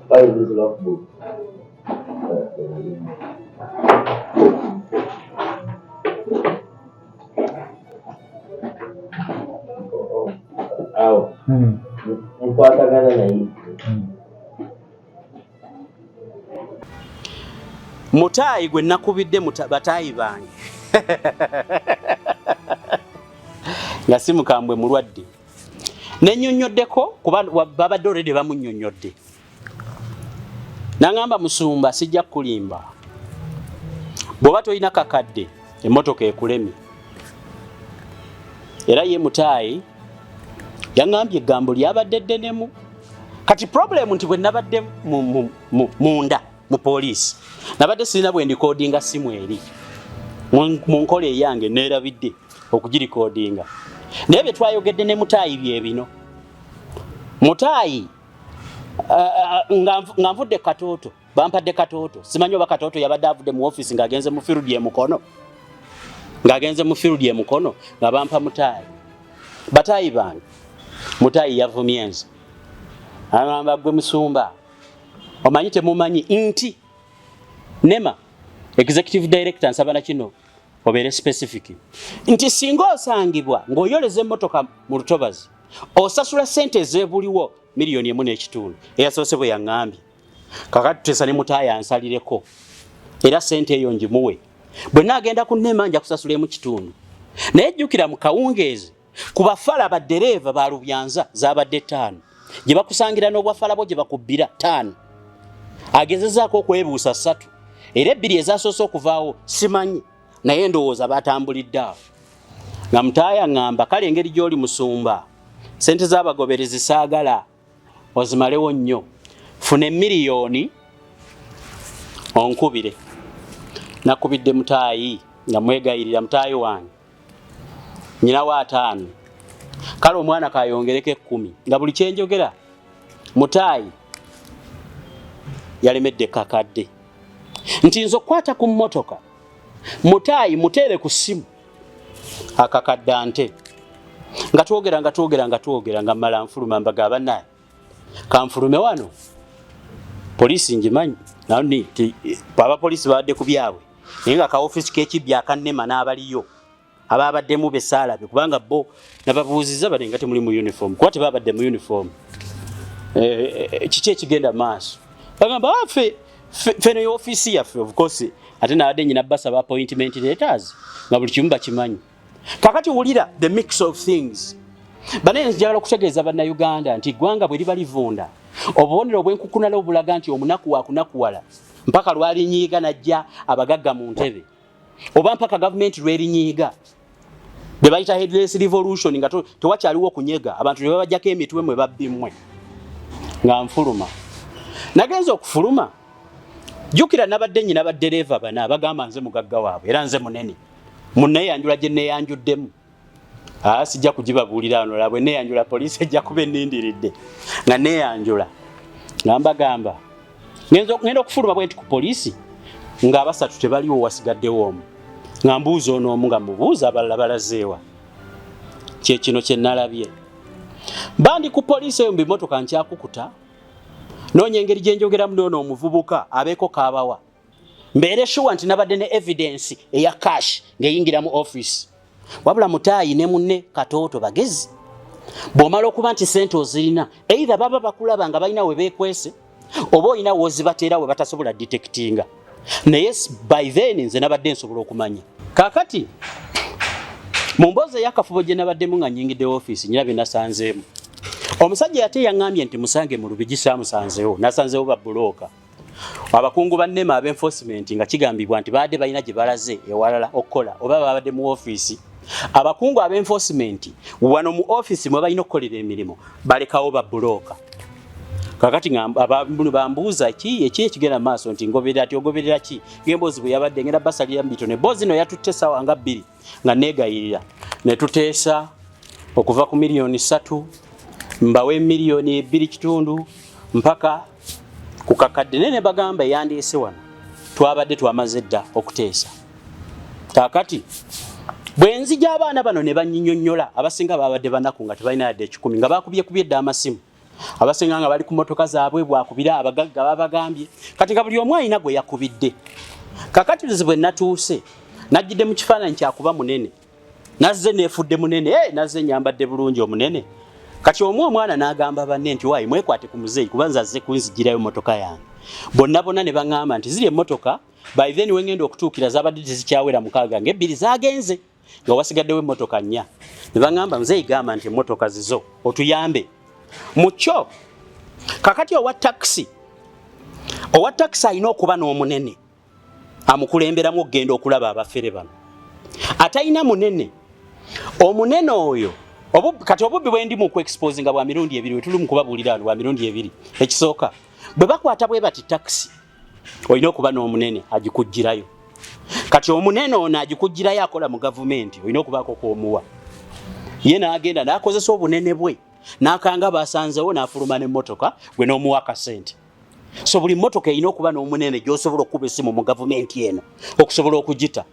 Speaker 10: Find this logbook. Awo. Nkwatagana naye.
Speaker 3: Mutaayi gwe nakubidde bataayi bange. Nga si mukambwe mulwadde. Nennyonnyoddeko kuba babadde already bamunnyonnyodde. Nangamba musumba sijja kukulimba. Bw'oba tolina kakadde emmotoka ekulemye. Era ye mutaayi yaŋŋambye eggambo lyabadde ddenemu. Kati problem nti bwe nabadde munda mu poliisi nabadde sirina bwe ndikodinga simu eri mu nkola eyange neerabidde okugirikodinga. Naye bye twayogedde ne mutaayi bye bino. Mutaayi nga nvudde Katooto, bampadde Katooto, simanyi oba Katooto yabadde avudde mu ofiisi ng'agenze mu field e Mukono, nga bampa mutaayi. Bataayi bange, mutaayi yavumye nze. Agamba gwe musumba, omanyi temumanyi nti NEMA executive director nsaba na kino obeere specific nti singa osangibwa ng'oyoleza emmotoka mu lutobazi osasula ssente ezeebuliwo 1.5 million eyasoose bwe yaŋŋambye. Kakati tuteesa ne mutaayi ansalireko era ssente eyo ngimuwe. Bwe naagenda ku NEMA nja kusasula 1.5. Naye jjukira mu kawungeezi ku bafala baddereeva ba Lubyanza zaabadde 5 gye bakusangira n'obwafala bwo gye bakubbira 5. Agezezaako okwebuusa 3 era 2 ezasoose okuvaawo simanyi naye ndowooza batambulidde awo. Nga mutaaya ŋŋamba kale engeri gy'oli musumba ssente z'abagoberezi saagala ozimalewo nnyo, funa 1 million onkubire. Nakubidde mutaayi nga mwegayirira mutaayi wange nyina wa 5 Kale omwana kayongereko 10 nga buli kyenjogera Mutaayi yalemedde kakadde nti nze okukwata ku mmotoka Mutaayi muteere ku ssimu akakadde ante nga twogera nga twogera nga twogera nga mmala nfuluma mbaga bannaye kanfulume wano poliisi ngimanyi abapoliisi babadde ku byabwe naye nga ka ofiisi k'ekibbi akannema n'abaliyo ababaddemu besaalabe kubanga bo nababuuzizza bane nga temuli mu uniform kuba tebabadde mu uniform. Kiki ekigenda maaso? Bagamba ffe ne ofiisi yaffe, of course ate nabadde nyina basaba appointment letters nga buli kimu bakimanyi. Kakati wulira the mix of things. Bane njagala okutegeeza bannayuganda nti eggwanga bwe liba livunda, obubonero obw'enkukunala obulaga nti omunaku wakunakuwala mpaka lwalinyiiga najja abagagga mu ntebe oba mpaka gavumenti lwerinyiiga, bye bayita headless revolution, nga tewakyaliwo okunyega abantu ne babajjako emitwe mwe babbimwe. Nga nfuluma, nagenza okufuluma, jjukira nabadde nnyina baddereeva bana abagamba nze mugagga waabwe era nze munene munneeyanjula gye neeyanjuddemu. Sijja kugibabuulira wano la bwe neeyanjula poliisi ejja kuba ennindiridde. Nga neeyanjula nga mbagamba ngenda okufuluma bwe nti ku poliisi ng'abasatu tebaliwo, wasigaddewo omu. Nga mbuuza ono omu, nga mubuuza abalala balazeewa. Kye kino kye nalabye bandi ku poliisi eyo mu bimotoka nkyakukuta noonya engeri gye njogeramu n'ono omuvubuka abeeko kaabawa mbeere sure nti nabadde ne evidence eya cash ng'eyingira mu office. Wabula Mutaayi ne munne Katooto bagezi, bw'omala okuba nti sente ozirina, either baba bakulaba nga balina we beekwese oba olina w'ozibateera we batasobola detectinga, naye by then nze nabadde nsobola okumanya. Kaakati mu mboozi ey'akafubo gye nabaddemu nga nnyingidde ofiisi, nyina bye nasanzeemu. Omusajja yate yaŋŋambye nti musange mu Lubigi, saamusanzeewo, nasanzeewo babbulooka abakungu ba NEMA ab'enforcement nga kigambibwa nti baadde balina gye balaze ewalala okukola oba babadde mu ofiisi. Abakungu ab'enforcement wano mu ofiisi mwe balina okukolera emirimu balekawo babbulooka. Kakati nga bambuuza ki eki ekigenda mu maaso nti ngoberera ti ogoberera ki ng'emboozi bwe yabadde ngenda basalira mu bitone. Emboozi no yatutte essaawa nga 2 nga neegayirira ne tuteesa okuva ku miliyoni 3 mbawe miliyoni 2.5 mpaka ku kakadde, naye ne bagamba eyandiise wano twabadde twamaze dda okuteesa. Kaakati bwe nzija abaana bano ne banyinyonnyola, abasinga babadde banaku nga tebalina yadde 100, nga bakubyekubye dda amasimu, abasinga nga bali ku motoka zaabwe bwakubira abagagga babagambye kati nga buli omu alina gwe yakubidde. Kakati nze bwe natuuse najjidde mu kifaananyi kyakuba munene, nazze neefudde munene, hey, nazze nyambadde bulungi omunene. Kati omu omwana n'agamba banne nti waayi mwekwate ku muzeeyi kuba nze azze kunzigirayo motoka yange. Bonna bonna ne baŋŋamba nti ziri emmotoka by then we ngenda okutuukira zabadde tezikyawera 6, ng'ebbiri zaagenze nga wasigaddewo emmotoka nnya. Ne baŋŋamba muzeeyi gamba nti emmotoka zizo otuyambe mu kyo. Kakati owa takisi alina okuba n'omunene amukulemberamu okugenda okulaba abafere bano. Atalina munene, omunene oyo kati obubbi bwe ndi mu kuexposinga bwa mirundi ebiri, we tuli mu kubabuulira wano bwa mirundi ebiri. Ekisooka, bwe bakwata bwe bati takisi, olina okuba n'omunene agikugirayo. Kati omunene ono agikugirayo akola mu gavumenti, olina okubaako kwomuwa ye n'agenda n'akozesa obunene bwe n'akanga basanzewo n'afuluma n'emmotoka gwe n'omuwa akasente. So buli mmotoka erina okuba n'omunene gy'osobola okukuba essimu mu gavumenti eno okusobola okugita.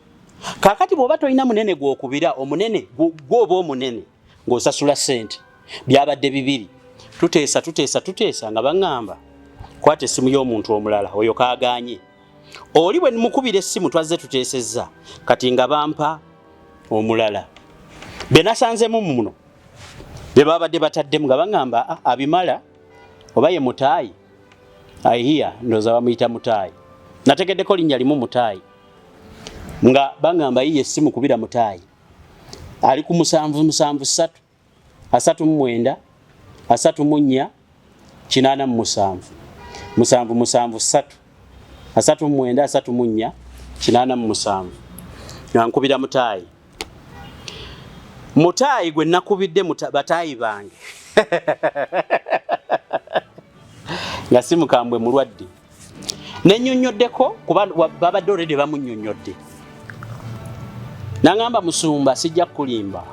Speaker 3: Kaakati bw'oba tolina munene gw'okubira, omunene gw'oba omunene ng'osasula ssente. Byabadde bibiri, tuteesa tuteesa tuteesa nga baŋŋamba kwata essimu y'omuntu omulala oyo kaaganye. Oli bwe mukubira essimu twazze tuteesezza, kati nga bampa omulala be nasanzemu muno be babadde bataddemu nga baŋŋamba, "Ah, abimala oba ye Mutaayi." Aihiya ndowooza bamuyita Mutaayi, nategeddeko linnya limu Mutaayi, nga baŋŋamba yiye essimu kubira Mutaayi ali ku 773 39 34 87, 773 39 34 87. Nga nkubira Mutaayi, Mutaayi gwe nakubidde bataayi bange nga si mukambwe mulwadde nenyonyoddeko kuba babadde already bamunyonyodde. Nangamba, "Musumba, sijja kukulimba."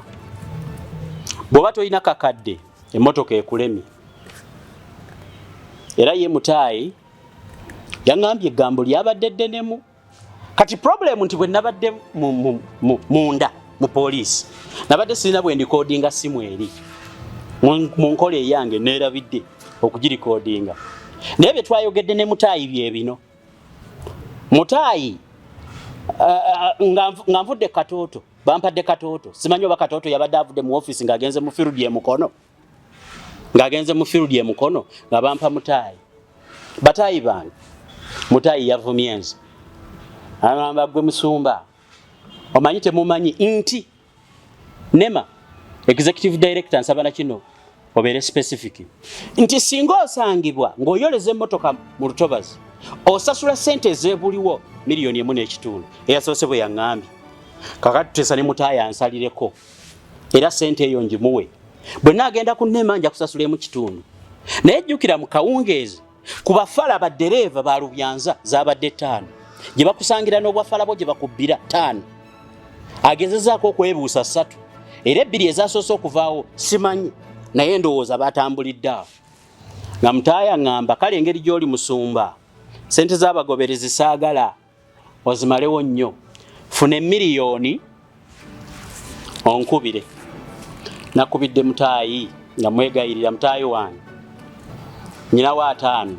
Speaker 3: Bw'oba tolina kakadde emmotoka ekulemye. Era ye Mutaayi yaŋŋambye eggambo lyabadde ddenemu. Kati problem nti bwe nabadde munda mu poliisi nabadde sirina bwe ndikodinga simu eri mu nkola eyange neerabidde okugirikodinga, naye bye twayogedde ne Mutaayi bye bino. Mutaayi nga nvudde Katooto, bampadde Katooto, simanyi oba Katooto yabadde avudde mu ofiisi ng'agenze mu field e Mukono, ng'agenze mu field e Mukono nga bampa Mutaayi. Bataayi bange, Mutaayi yavumye nze, agamba gwe musumba omanyi temumanyi nti NEMA executive director, nsaba na kino obeere specific nti singa osangibwa ng'oyoleza emmotoka mu lutobazi osasula ssente ezeebuliwo 1.5 miliyoni. Eyasoose bwe yaŋŋambye, kakati tuteesa ne Mutaayi ansalireko era ssente eyo ngimuwe. Bwe naagenda ku NEMA nja kusasula 1.5. Naye jjukira mu kawungeezi ku bafala baddereeva ba Lubyanza zabadde 5 gye bakusangira n'obwafala bwo gye bakubbira 5, agezezaako okwebuusa 3 era 2 ezasoose okuvaawo simanyi, naye ndowooza batambulidde awo. Nga Mutaaya ŋŋamba, kale engeri gy'oli musumba, sente z'abagoberezi saagala ozimalewo nnyo, funa emiliyoni onkubire. Nakubidde Mutaayi nga mwegayirira, Mutaayi wange nyinawo 50,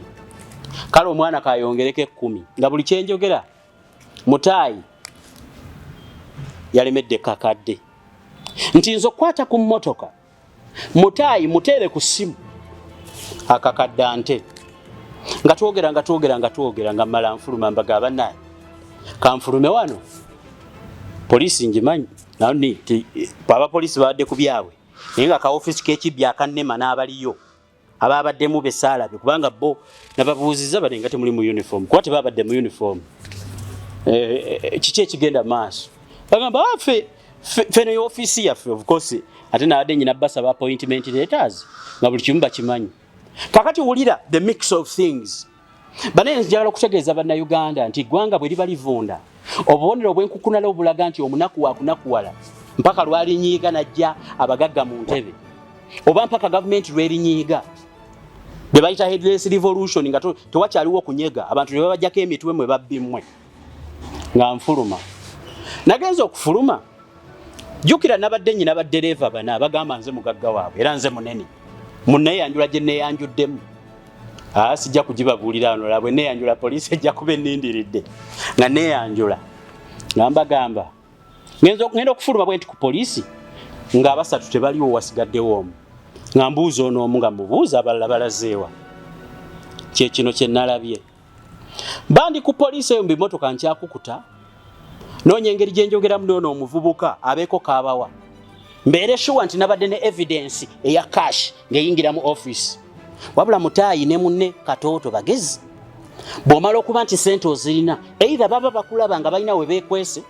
Speaker 3: kale omwana kayongereko 10. Nga buli kyenjogera Mutaayi yalemedde kakadde nti nze okukwata ku mmotoka. Mutaayi muteere ku ssimu akakadde ante nga twogera nga twogera nga twogera nga mmala nfuluma, mbaga bannaye kanfulume wano, poliisi ngimanyi abapoliisi babadde ku byabwe, naye nga kaofiisi k'ekibbi akannema n'abaliyo ababaddemu besaalabe, kubanga bo nababuuziza bane nga temuli mu uniform, kuba tebabadde mu uniform. Kiki ekigenda maaso? Bagamba, "Ah, ffe ffe ne ofiisi yaffe." Of course ate nabadde nyina basaba appointment letters nga buli kimu bakimanyi. Kakati wulira the mix of things. Banaye njagala okutegeeza Bannayuganda nti eggwanga bwe liba livunda, obubonero obwenkukunala obulaga nti omunaku wakunakuwala mpaka lwalinyiiga najja abagagga mu ntebe, oba mpaka gavumenti lwerinyiiga, bye bayita headless revolution, nga tewakyaliwo kunyega abantu ne babajjako emitwe mwe babbimwe. Nga nfuluma, nagenza okufuluma, jjukira nabadde nyina baddereeva bana bagamba nze mugagga waabwe era nze munene muneeyanjula gye neeyanjuddemu. Aa, sijja kugibabuulira wano la bwe neeyanjula poliisi ejja kuba ennindiridde. Nga neeyanjula nga mbagamba ngenda okufuluma bwe nti ku poliisi ng'abasatu tebaliwo, wasigaddewo omu. Nga mbuuza ono omu, nga mubuuza abalala balazeewa. Kyekino kye nalabye bandi ku poliisi eyo mu bimotoka nkyakukuta, noonya engeri gye njogeramu noono omuvubuka abeeko kaabawa, mbeere sure nti nabadde ne evidence eya cash ng'eyingira mu office. Wabula Mutaayi ne munne Katooto bagezi, bw'omala okuba nti sente ozirina, either baba bakulaba nga balina we beekwese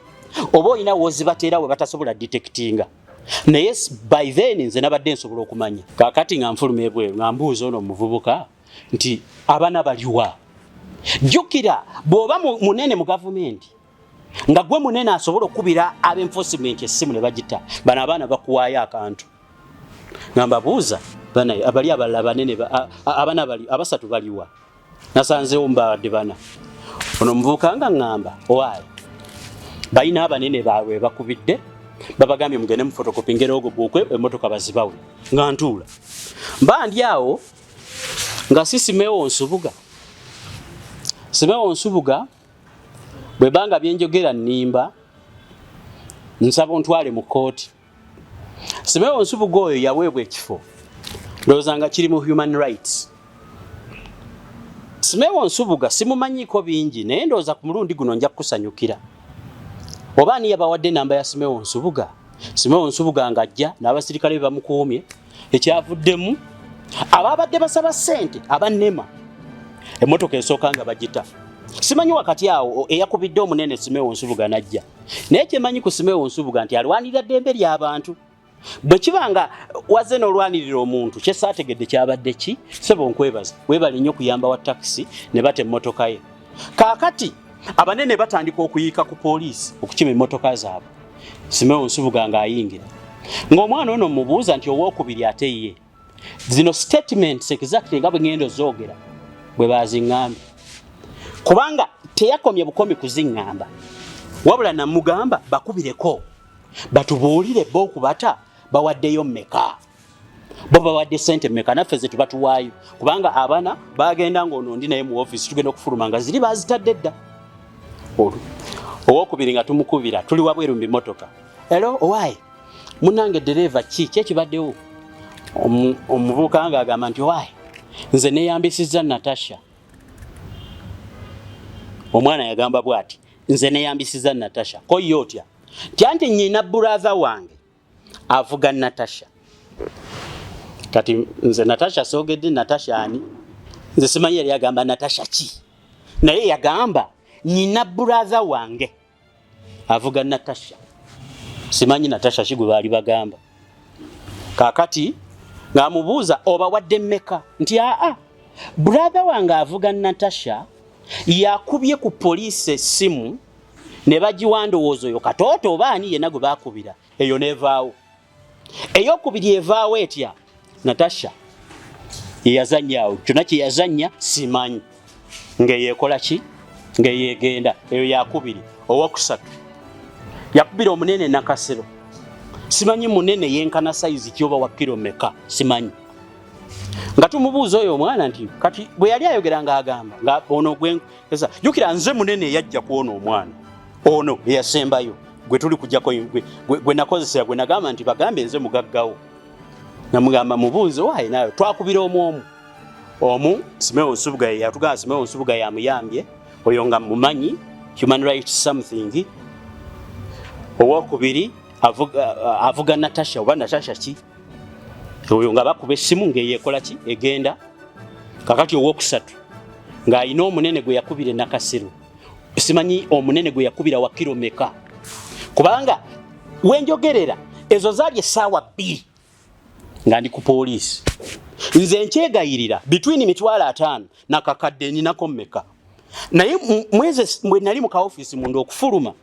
Speaker 3: oba olina wozibateera we batasobola detectinga, naye by then nze nabadde nsobola okumanya. Kaakati nga nfuluma ebweru nga mbuuza ono omuvubuka nti abaana baliwa. Jjukira bw'oba munene mu gavumenti, nga gwe munene asobola okukubira ab'enforcement essimu ne bagita, bano abaana bakuwaayo akantu. Nga mbabuuza bana abali abalala banene abaana bali abasatu baliwa, nasanzeewo mbabadde bana. Ono omuvubuka nga ŋŋamba owaayi balina abanene baabwe bakubidde, babagambye mugende mu photocopy ngera ogwo bwokwe emmotoka bazibawe. Nga ntuula mba ndi awo nga si Simewo Nsubuga. Simewo Nsubuga, bwe banga byenjogera nnimba, nsaba ontwale mu kkooti. Simewo Nsubuga oyo yaweebwa ekifo ndowooza nga kiri mu human rights. Simewo Nsubuga simumanyiiko bingi, naye ndowooza ku mulundi guno nja kukusanyukira. Oba ani yabawadde enamba ya Simewo Nsubuga? Simewo Nsubuga ng'ajja n'abasirikale be bamukuumye, ekyavuddemu ababadde basaba ssente abannema emmotoka esooka nga bagita. Simanyi wakati awo eyakubidde omunene Simewo Nsubuga najja, naye kyemanyi ku Simewo Nsubuga nti alwanirira ddembe ly'abantu. Bwe kiba nga wazze n'olwanirira omuntu, kyesaategedde kyabadde ki? Sebo nkwebaza, weebale nnyo kuyamba wa takisi ne bata emmotoka ye. Kaakati abanene batandika okuyiika ku poliisi okukima emmotoka zaabwe. Simewo Nsubuga ng'ayingira Ng'omwana ono mubuuza nti owokubiri ate ye. Zino statements exactly nga bwe ngenda ozoogera bwe baziŋŋambye, kubanga teyakomye bukomi kuziŋŋamba, wabula namugamba bakubireko batubuulire bo okubata bawaddeyo mmeka, bo bawadde sente mmeka, naffe ze tubatuwaayo, kubanga abana bagenda ng'ono ndi naye mu ofiisi, tugenda okufuluma nga ziri bazitadde dda. Olwo owokubiri nga tumukubira, tuli wabweru mu bimotoka. Hello, owaaye munange dereeva, ki kyekibaddewo? Omuvubuka nga agamba nti owaaye nze neyambisizza Natasha. Omwana yagamba bw'ati, nze neyambisizza Natasha. Ko ye otya? Nti anti nyina brother wange avuga Natasha. Kati nze Natasha soogedde Natasha ani, nze simanyi yali agamba Natasha ki, naye yagamba nyina brother wange avuga Natasha, simanyi Natasha ki gwe baali bagamba. Kaakati ng'amubuuza obawadde mmeka, nti aa, brother wange avuga Natasha yakubye ku poliisi essimu ne bagiwa, ndowooza oyo Katooto oba ani yenna gwe baakubira, eyo n'evaawo. Eyokubiri evaawo etya? Natasha yeyazannya awo, kyonna kye yazannya simanyi, ng'eyekola ki, ng'eyegenda. Eyo yakubiri. Owokusatu yakubira omunene Nakasero, simanyi munene yenkana sayizi ki oba wa kiro meka simanyi. Nga tumubuuza oyo omwana nti kati bwe yali ayogera ng'agamba nga ono gwe jjukira nze munene eyajja ku ono omwana ono eyasembayo gwe tuli kujjako, gwe nakozesa, gwe nagamba nti bagambe nze mugaggawo. Namugamba mubuuze waayi, nayo twakubira omu omu Simeo Nsubuga yatugamba, Simeo Nsubuga yamuyambye oyo nga mumanyi human rights something. Owokubiri avuga Natasha oba Natasha ki oyo, nga bakuba essimu ng'eyekola ki, egenda. Kakati owokusatu ng'alina omunene gwe yakubira e Nakasiru, simanyi omunene gwe yakubira wa kiro meka, kubanga wenjogerera ezo zaali essaawa 2 nga ndi ku poliisi. Nze nkyegayirira between 50,000 nakakadde ninako mmeka, naye mweze bwe nali mu kaofiisi munda okufuluma,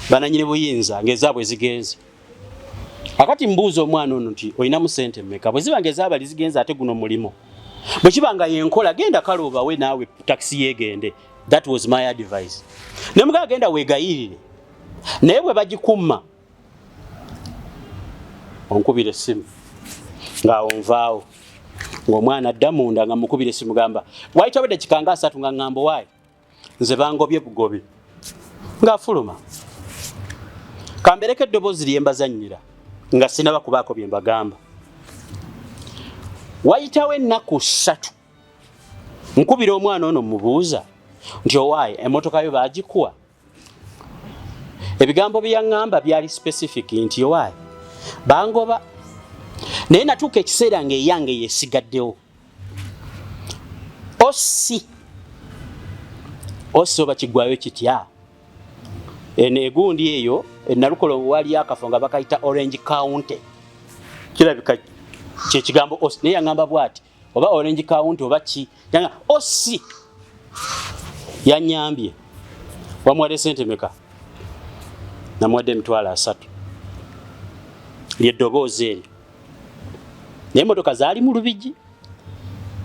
Speaker 3: bananyini buyinza ng'ezaabwe zigenze. Akati mbuuza omwana ono nti olinamu sente mmeka? Bwe ziba ng'ezaabali zigenze, ate guno mulimo bwe kiba nga yenkola, genda kale obawe naawe takisi yeegende. That was my advice. Ne mugaa genda weegayirire, naye bwe bagikumma onkubira essimu. Ng'awo nvaawo, ng'omwana adda munda, nga mukubira essimu, gamba wayitawo eddakiika nga 30, nga ŋŋamba waayi nze bangobye bugobi, ng'afuluma. Kambereko eddoboozi lye mbazannyira nga sinaba kubaako bye mbagamba. Wayitawo ennaku 3, nkubira omwana ono, mubuuza nti owaaye emmotoka yo baagikuwa? Ebigambo bye yaŋŋamba byali specific nti owaaye bangoba, naye natuuka ekiseera ng'eyange yesigaddewo osi osi oba kiggwayo kitya. Eno egundi eyo enalukola wali akafo nga bakayita Orange County, kirabika kyekigambo osi, naye yaŋŋamba bwati oba Orange County oba ki, yanga osi yanyambye. Wamuwadde sente meka? Namuwadde 30,000. Lyeddoboozi eryo, naye emotoka zaali mu Lubigi,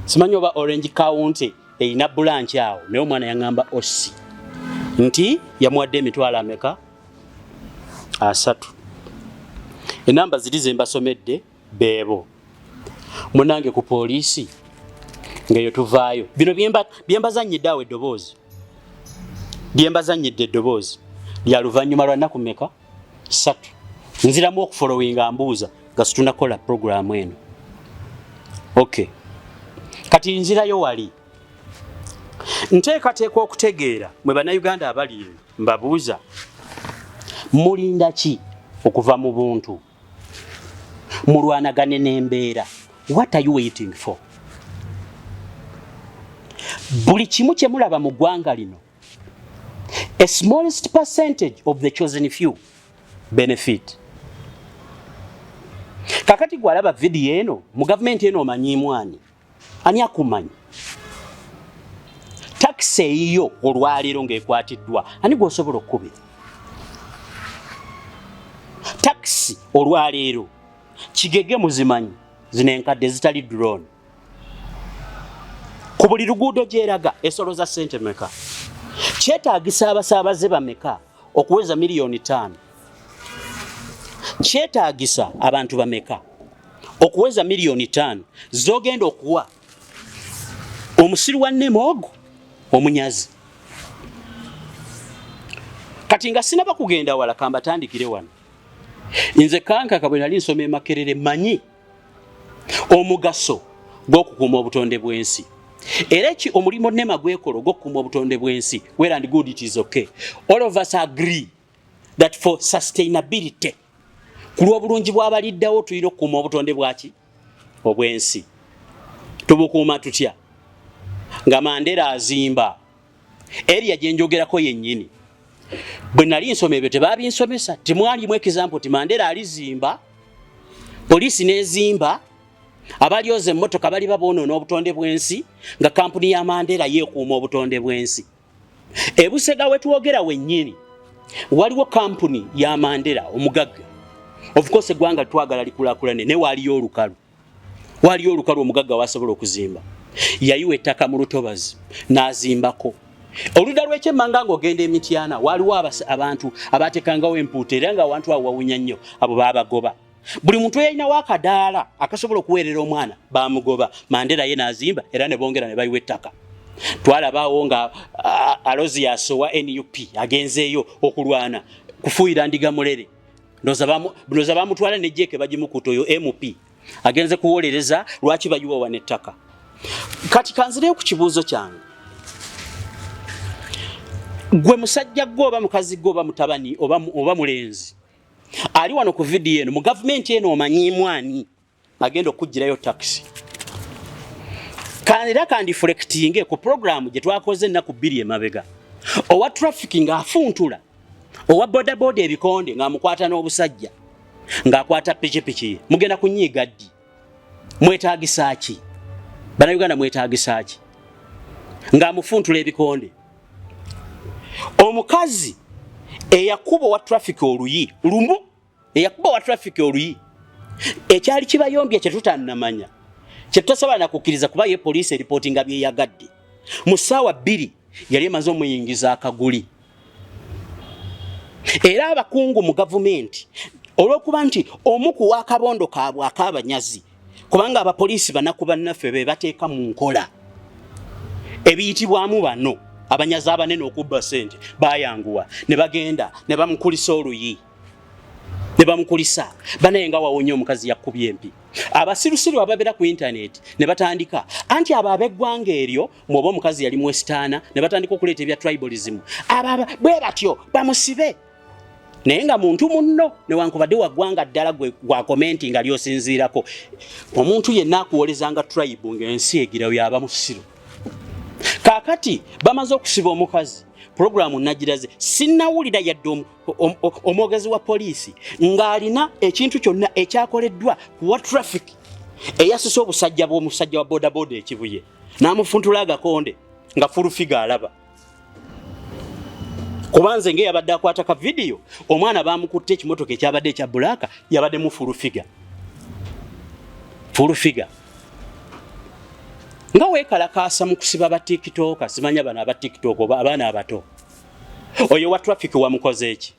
Speaker 3: simanyi oba Orange County erina branch awo, naye omwana yaŋŋamba osi nti yamuwadde emitwalo ameka? 30. Enamba ziri ze mbasomedde beebo munange ku poliisi. Ngaeyo tuvaayo, bino byembazanyidde awo, eddoboozi lyembazanyidde, eddoboozi lya luvannyuma lwa nnaku meka? 3. Nziramu okufolowinga, mbuuza nga situnakola puroguramu eno. Ok, kati nzirayo wali nteekateeka okutegeera mwe Bannayuganda abali eyo, mbabuuza, mulinda ki okuva mu buntu mulwanagane n'embeera? What are you waiting for? Buli kimu kye mulaba mu ggwanga lino, a smallest percentage of the chosen few benefit. Kakati gwalaba vidiyo eno, mu gavumenti eno omanyiimu ani? Ani akumanyi? Takisi eyiyo olwaleero ng'ekwatiddwa, ani gw'osobola okukubira? takisi olwaleero kigege muzimanyi zino enkadde zitali drone ku buli luguudo gyeraga esoloza ssente meka? Kyetaagisa abasaabaze bameka okuweza 5 miliyoni? Kyetaagisa abantu bameka okuweza 5 miliyoni zogenda okuwa omusiru wa NEMA ogwo omunyazi? Kati nga sinaba kugenda wala, kambatandikire wano. Nze kankaka bwe nali nsoma emakerere, manyi omugaso gw'okukuuma obutonde bw'ensi, era eki omulimu NEMA gwekola ogw'okukuuma obutonde bw'ensi, well and good, it is okay. All of us agree that for sustainability, ku lw'obulungi bw'abaliddawo, tulina okukuuma obutonde bwaki obw'ensi. Tubukuuma tutya nga Mandela azimba area gyenjogerako yennyini? Bwe nali nsoma ebyo tebabinsomesa, temwalimu example ti Mandela alizimba, poliisi n'ezimba, abalyoza emmotoka bali baboonoona obutonde bw'ensi, nga kampuni ya Mandela yeekuuma obutonde bw'ensi. Ebusega wetwogera wennyini waliwo kampuni ya Mandela omugagga. Of course eggwanga twagala likulaakulane, naye waaliyo olukalu, waliyo olukalu omugagga wasobola okuzimba. Yayiwa ettaka mu lutobazi n'azimbako. Oludda lw'ekyemmanga ng'ogenda emityana waliwo abantu abateekangawo empuuta, era nga awantu awo wawunya nnyo. Abo baabagoba. Buli muntu eyalinawo akadaala akasobola okuweerera omwana bamugoba. Mandela ye n'azimba, era ne bongera ne bayiwa ettaka. Twalabaawo nga Alozias owa NUP agenzeeyo okulwana kufuuyira ndiga mulere. Ndowooza bamutwala nejjeeke bagimukuta. Oyo MP agenze kuwolereza lwaki bayiwa wano ettaka. Kati kanzireyo ku kibuuzo kyange. Gwe musajja gwe oba mukazi gwe oba mutabani oba mulenzi ali wano ku vidiyo eno, mu gavumenti eno omanyiimu ani agenda okugirayo takisi? Era kandiflectinge ku puroguramu gye twakoze ennaku 2 emabega, owa traffic ng'afuntula owa bodaboda ebikonde, ng'amukwata n'obusajja, ng'akwata pikipiki ye. Mugenda kunyiiga ddi? Mwetagisa ki Bannayuganda? Mwetagisa ki ng'amufuntula ebikonde? Omukazi eyakuba owa traffic oluyi lumu, eyakuba owa traffic oluyi, ekyali kibayombye kyetutannamanya, kyetutasobola nakukkiriza, kuba ye poliisi eripootinga byeyagadde, mu ssaawa 2 yali emaze omuyingiza akaguli. Era abakungu mu gavumenti, olw'okuba nti omu ku w'akabondo kaabwe ak'abanyazi, kubanga abapoliisi banaku bannaffe be bateeka mu nkola ebiyitibwamu bano abanyazi abanene okubba sente, bayanguwa ne bagenda ne bamukulisa oluyi, ne bamukulisa banaye nga wawonye omukazi yakubye empi. Abasirusiru ababeera ku intaneti ne batandika anti abo ab'eggwanga eryo mwoba omukazi yali mwesitaana, ne batandika okuleeta ebya tribalism, abo bwe batyo bamusibe. Naye nga muntu munno, newankubadde waggwanga ddala, gwe gwakomenti nga lyosinziirako, omuntu yenna akuwolezanga tribe ng'ensi egirawo yaba musiru. Kaakati bamaze okusiba omukazi, puroguramu nagiraze, sinnawulira yadde omwogezi wa poliisi ng'alina ekintu kyonna ekyakoleddwa kuwa traffic eyasise obusajja bw'omusajja wa bodaboda ekibuye n'amufuntula agakonde nga full figure alaba. Kuba nze ng'eyabadde akwata ka vidiyo, omwana bamukutte ekimotoka ekyabadde ekya black, yabaddemu full figure. Full figure nga weekalakaasa mu kusiba ba TikToker, simanya bano aba TikTok oba abaana abato. Oyo wa traffic wamukoze eki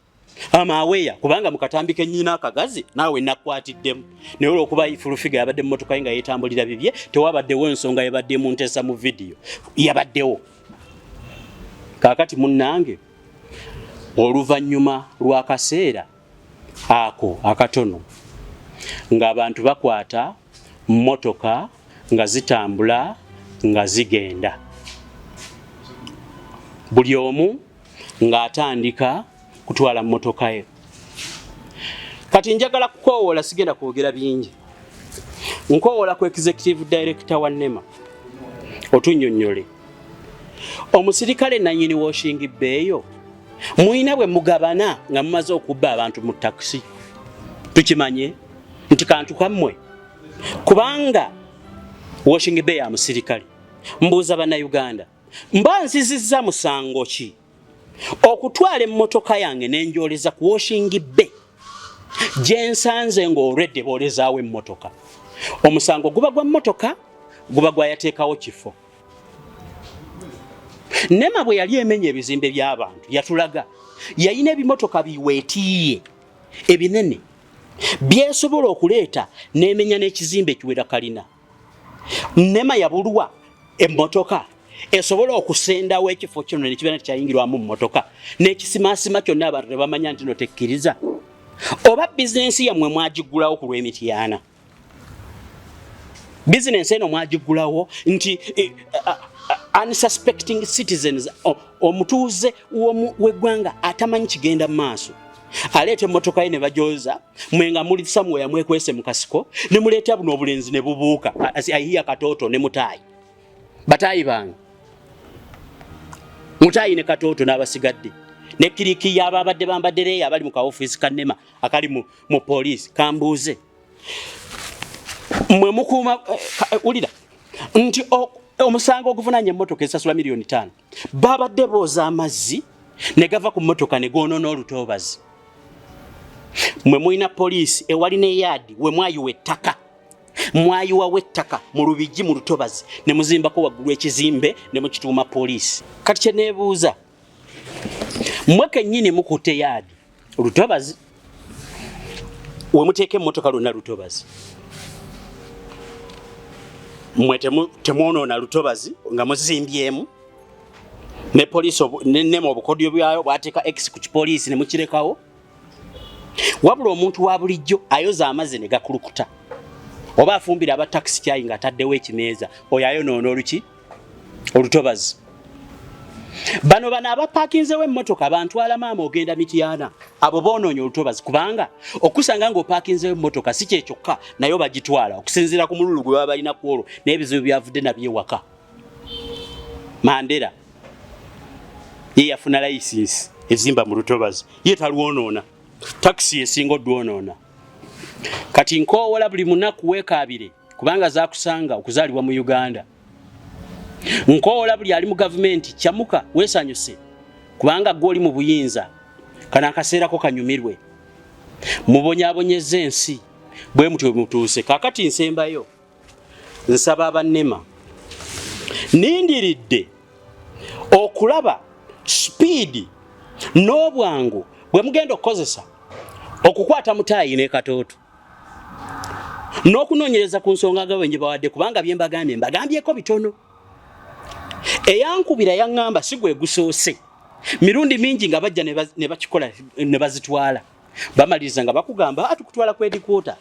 Speaker 3: amaaweya? Kubanga mu katambi kennyina akagazi naawe nakwatiddemu, naye olwokuba full figure yabadde mu motoka ye nga yeetambulira bibye, tewabaddewo ensonga yabadde mu nteesa mu vidiyo yabaddewo. Kaakati munnange, oluvannyuma lw'akaseera ako akatono ng'abantu bakwata mmotoka nga zitambula nga zigenda, buli omu ng'atandika kutwala mmotoka ye. Kati njagala kukoowoola, sigenda kwogera bingi, nkowoola ku executive director wa NEMA otunnyonnyole omusirikale nanyini washing bay eyo mwina bwe mugabana nga mumaze okubba abantu mu takisi. Tukimanye nti kantu kammwe, kubanga washing bay ya musirikale. Mbuuza Bannayuganda, mba nzizizza musango ki okutwala emmotoka yange nenjoleza ku washing bay? Gye nsanze ng'olwedde boolezaawo emmotoka. Omusango guba gwa mmotoka, guba gwa yateekawo kifo. Nema bwe yali emenya ebizimbe by'abantu yatulaga yalina ebimotoka biweetiiye ebinene byesobola okuleeta n'emenya n'ekizimbe ekiwera kalina. Nema yabulwa emmotoka esobola okusendawo ekifo kino nekibeera nti kyayingirwamu mmotoka n'ekisimaasima kyonna abantu ne bamanya nti no tekkiriza. Oba bizinensi yammwe mwagiggulawo ku lw'emityana. Bizinensi eno mwagiggulawo nti unsuspecting citizens, omutuuze w'eggwanga atamanyi kigenda mu maaso aleeta emmotoka ye ne bajoza, mwe nga muli somewhere mwekwese mu kasiko ne muleeta buno obulenzi ne bubuuka. Ahiya Katooto ne Mutaayi, bataayi bange Mutaayi ne Katooto n'abasigadde ne kiriki y'ababadde bambadde leeya abali mu kaofiisi ka NEMA akali mu poliisi. Kambuuze mwe mukuuma, wulira nti omusango oguvunaanya emmotoka esasula miliyoni 5, babadde booza amazzi ne gava ku mmotoka ne goonoona olutoobazi. Mwe mulina poliisi ewali ne yaadi we mwayiwa ettaka, mwayiwawo ettaka mu Lubigi mu lutobazi ne muzimbako waggulu ekizimbe ne mukituuma poliisi. Kati kye neebuuza, mmwe kennyini mukutte yaadi lutobazi we muteeka emmotoka lwonna lutobazi, mmwe temwonoona lutobazi nga muzimbyemu ne poliisi nema obukodyo bwayo bwateeka x ku kipoliisi ne mukirekawo. Wabula omuntu wa bulijjo ayoza amazzi ne gakulukuta oba afumbira aba takisi kyayi ng'ataddewo ekimeeza, oyo ayonoona oluki olutobazi. Bano abapaakinzewo emmotoka bantwala maama ogenda Mityana, abo boonoonya olutobazi, kubanga okusanga ng'opaakinzewo emmotoka si kye kyokka, nayo bagitwala okusinziira ku mululu gwe baba balina ku olwo n'ebizibu byavudde nabyo ewaka. Mandera ye yafuna layisinsi ezimba mu lutobazi, ye talwonoona, takisi esinga odwonoona. Kati nkoowola buli munaku weekaabire kubanga zakusanga okuzaalibwa mu Uganda. Nkoowola buli ali mu gavumenti, kyamuka weesanyuse kubanga gwe oli mu buyinza, kano akaseerako kanyumirwe. Mubonyaabonyezza ensi bwe mutyo bwe mutuuse. Kaakati nsembayo nsaba abannema, nindiridde okulaba sipiidi n'obwangu bwe mugenda okukozesa okukwata Mutaayi ne Katooto n'okunoonyereza ku nsonga nga bwe ngibawadde, kubanga bye mbagambye mbagambyeko bitono. Eyankubira yaŋŋamba si gwe gusoose, mirundi mingi nga bajja ne bakikola ne bazitwala, bamaliriza nga bakugamba tukutwala ku headquarter,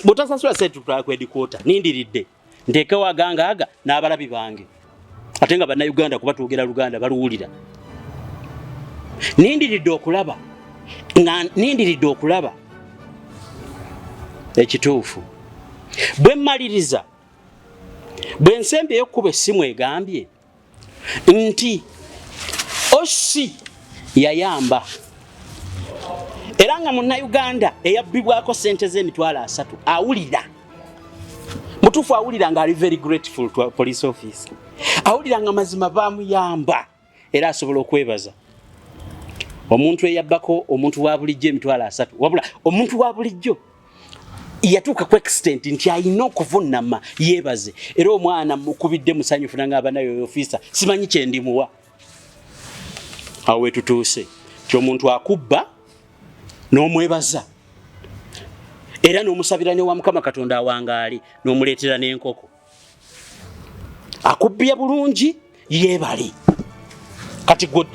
Speaker 3: bw'otasasula sente tukutwala ku headquarter. Nindiridde nteekewo aganga aga n'abalabi bange, ate nga bannayuganda kuba twogera Luganda baluwulira. Nindiridde okulaba nga nindiridde okulaba ekituufu. Bwe mmaliriza, bwe nsembyeyo okukuba essimu egambye nti OC yayamba, era nga munnayuganda eyabbibwako ssente z'emitwalo 30 awulira mutuufu, awulira nga ali very grateful to a police officer, awulira nga mazima bamuyamba era asobola okwebaza omuntu eyabbako omuntu wa bulijjo emitwalo 30. Wabula omuntu wa bulijjo yatuuka ku extent nti alina okuvunama yeebaze, era omwana mukubidde musanyufu nanga abanayo ofiisa simanyi kyendimuwa. Awo wetutuuse ti omuntu akubba n'omwebaza era n'omusabira ne wa Mukama Katonda awangaale, n'omuleetera n'enkoko. Akubbye bulungi, yeebale.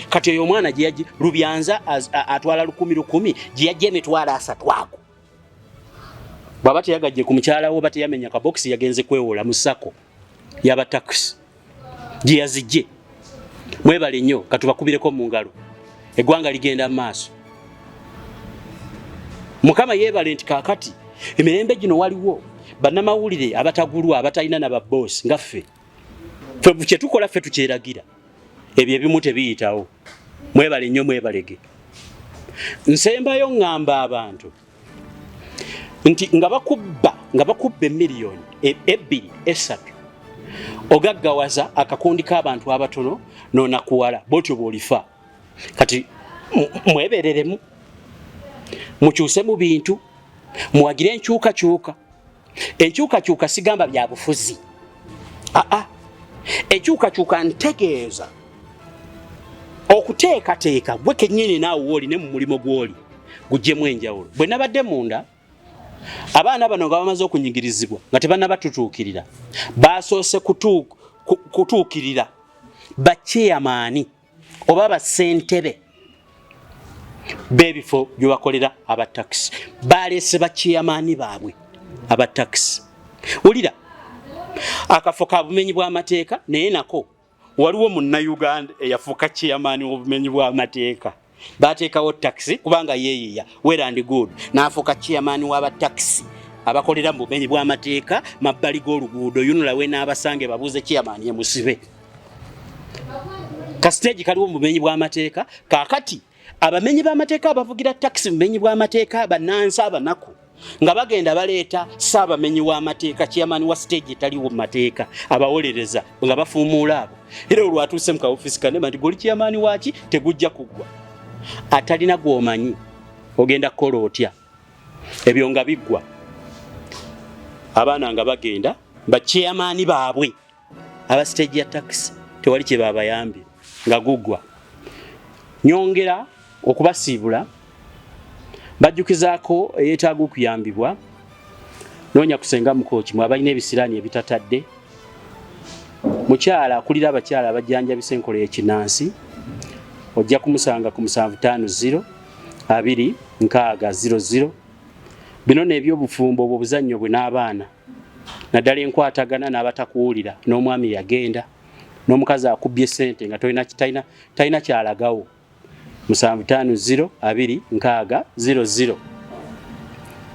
Speaker 3: Kati oyo omwana gye yajja Lubyanza atwala lukumi lukumi, gye yajja emitwalo 30 ago, bw'aba teyagajje ku mukyala we oba teyamenya kabokisi, yagenze kwewola mu SACCO yaba takisi gye yazijje. Mwebale nnyo, katubakubireko mu ngalo. Eggwanga ligenda mu maaso. Mukama yeebale nti kaakati emirembe gino waliwo bannamawulire abatagulwa, abatalina na babboosi nga ffe. Ffe kye tukola ffe tukyeragira, ebyo ebimu tebiyitawo. Mwebale nnyo, mwebalege. Nsembayo ŋŋamba abantu nti nga bakubba emiliyoni 2, 3, ogaggawaza akakundi k'abantu abatono n'onakuwala bwotyo bw'olifa. Kati mwebereremu. Mukyuse mu bintu, muwagire enkyukakyuka. Enkyukakyuka sigamba bya bufuzi, aa, enkyukakyuka ntegeeza okuteekateeka gwe kennyini naawe wooli ne mu mulimu gw'oli guggyemu enjawulo. Bwe nabadde munda, abaana bano nga bamaze okunyigirizibwa nga tebannabatutuukirira, basoose kutuukirira bakyeyamaani oba bassentebe b'ebifo bye bakolera aba takisi. Baleese bakyeyamaani baabwe aba takisi. Wulira akafo ka bumenyi bw'amateeka, naye nako waliwo munnayuganda eyafuuka chairman w'obumenyi bw'amateeka. Bateekawo takisi kubanga yeeyiya, well and good, n'afuuka chairman w'aba takisi abakolera mu bumenyi bw'amateeka mabbali g'oluguudo. UNRA we n'abasange babuuze chairman emusibe. Ka stage kaliwo mu bumenyi bw'amateeka. Kaakati abamenyi b'amateeka abavugira takisi mu bumenyi bw'amateeka, bannansi abanaku nga bagenda baleeta ssaabamenyi w'amateeka, chairman wa stage etaliwo mu mateeka, abawolereza nga bafuumuula abo. Era olwatuuse mu kaofiisi kanema nti goli chairman waaki, tegujja kuggwa. Atalina gw'omanyi ogenda kukola otya? Ebyo nga biggwa, abaana nga bagenda bachairman baabwe aba stage ya taxi, tewali kye babayambye. Nga guggwa, nyongera okubasiibula, bajjukizaako eyeetaaga okuyambibwa, noonya kusenga mukooki mwe abalina ebisiraani ebitatadde. Mukyala akulira abakyala abajjanjabisa enkola y'ekinansi, ojja kumusanga ku 750 2 6 00. Bino n'ebyobufumbo, obwo obuzannyo bwe n'abaana, naddala enkwatagana n'abatakuwulira, n'omwami yagenda n'omukazi akubbye ssente nga tolina talina kyalagawo. 750 2 6 00.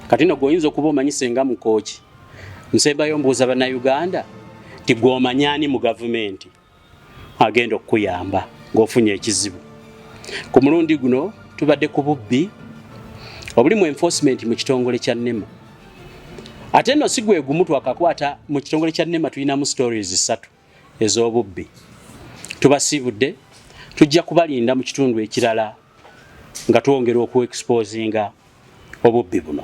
Speaker 3: Kati no gweoyinza okuba omanyi senga mukooki. Nsembayo mbuuza bannayuganda nti gw'omanyi ani mu gavumenti agenda okukuyamba ng'ofunye ekizibu? Ku mulundi guno tubadde ku bubbi obuli mu enforcement mu kitongole kya NEMA. Ate nno si gwe gumu twakakwata mu kitongole kya NEMA, tulinamu stories ssatu ez'obubbi. Tubasiibudde, tujja kubalinda mu kitundu ekirala nga twongera okuexposinga obubbi buno.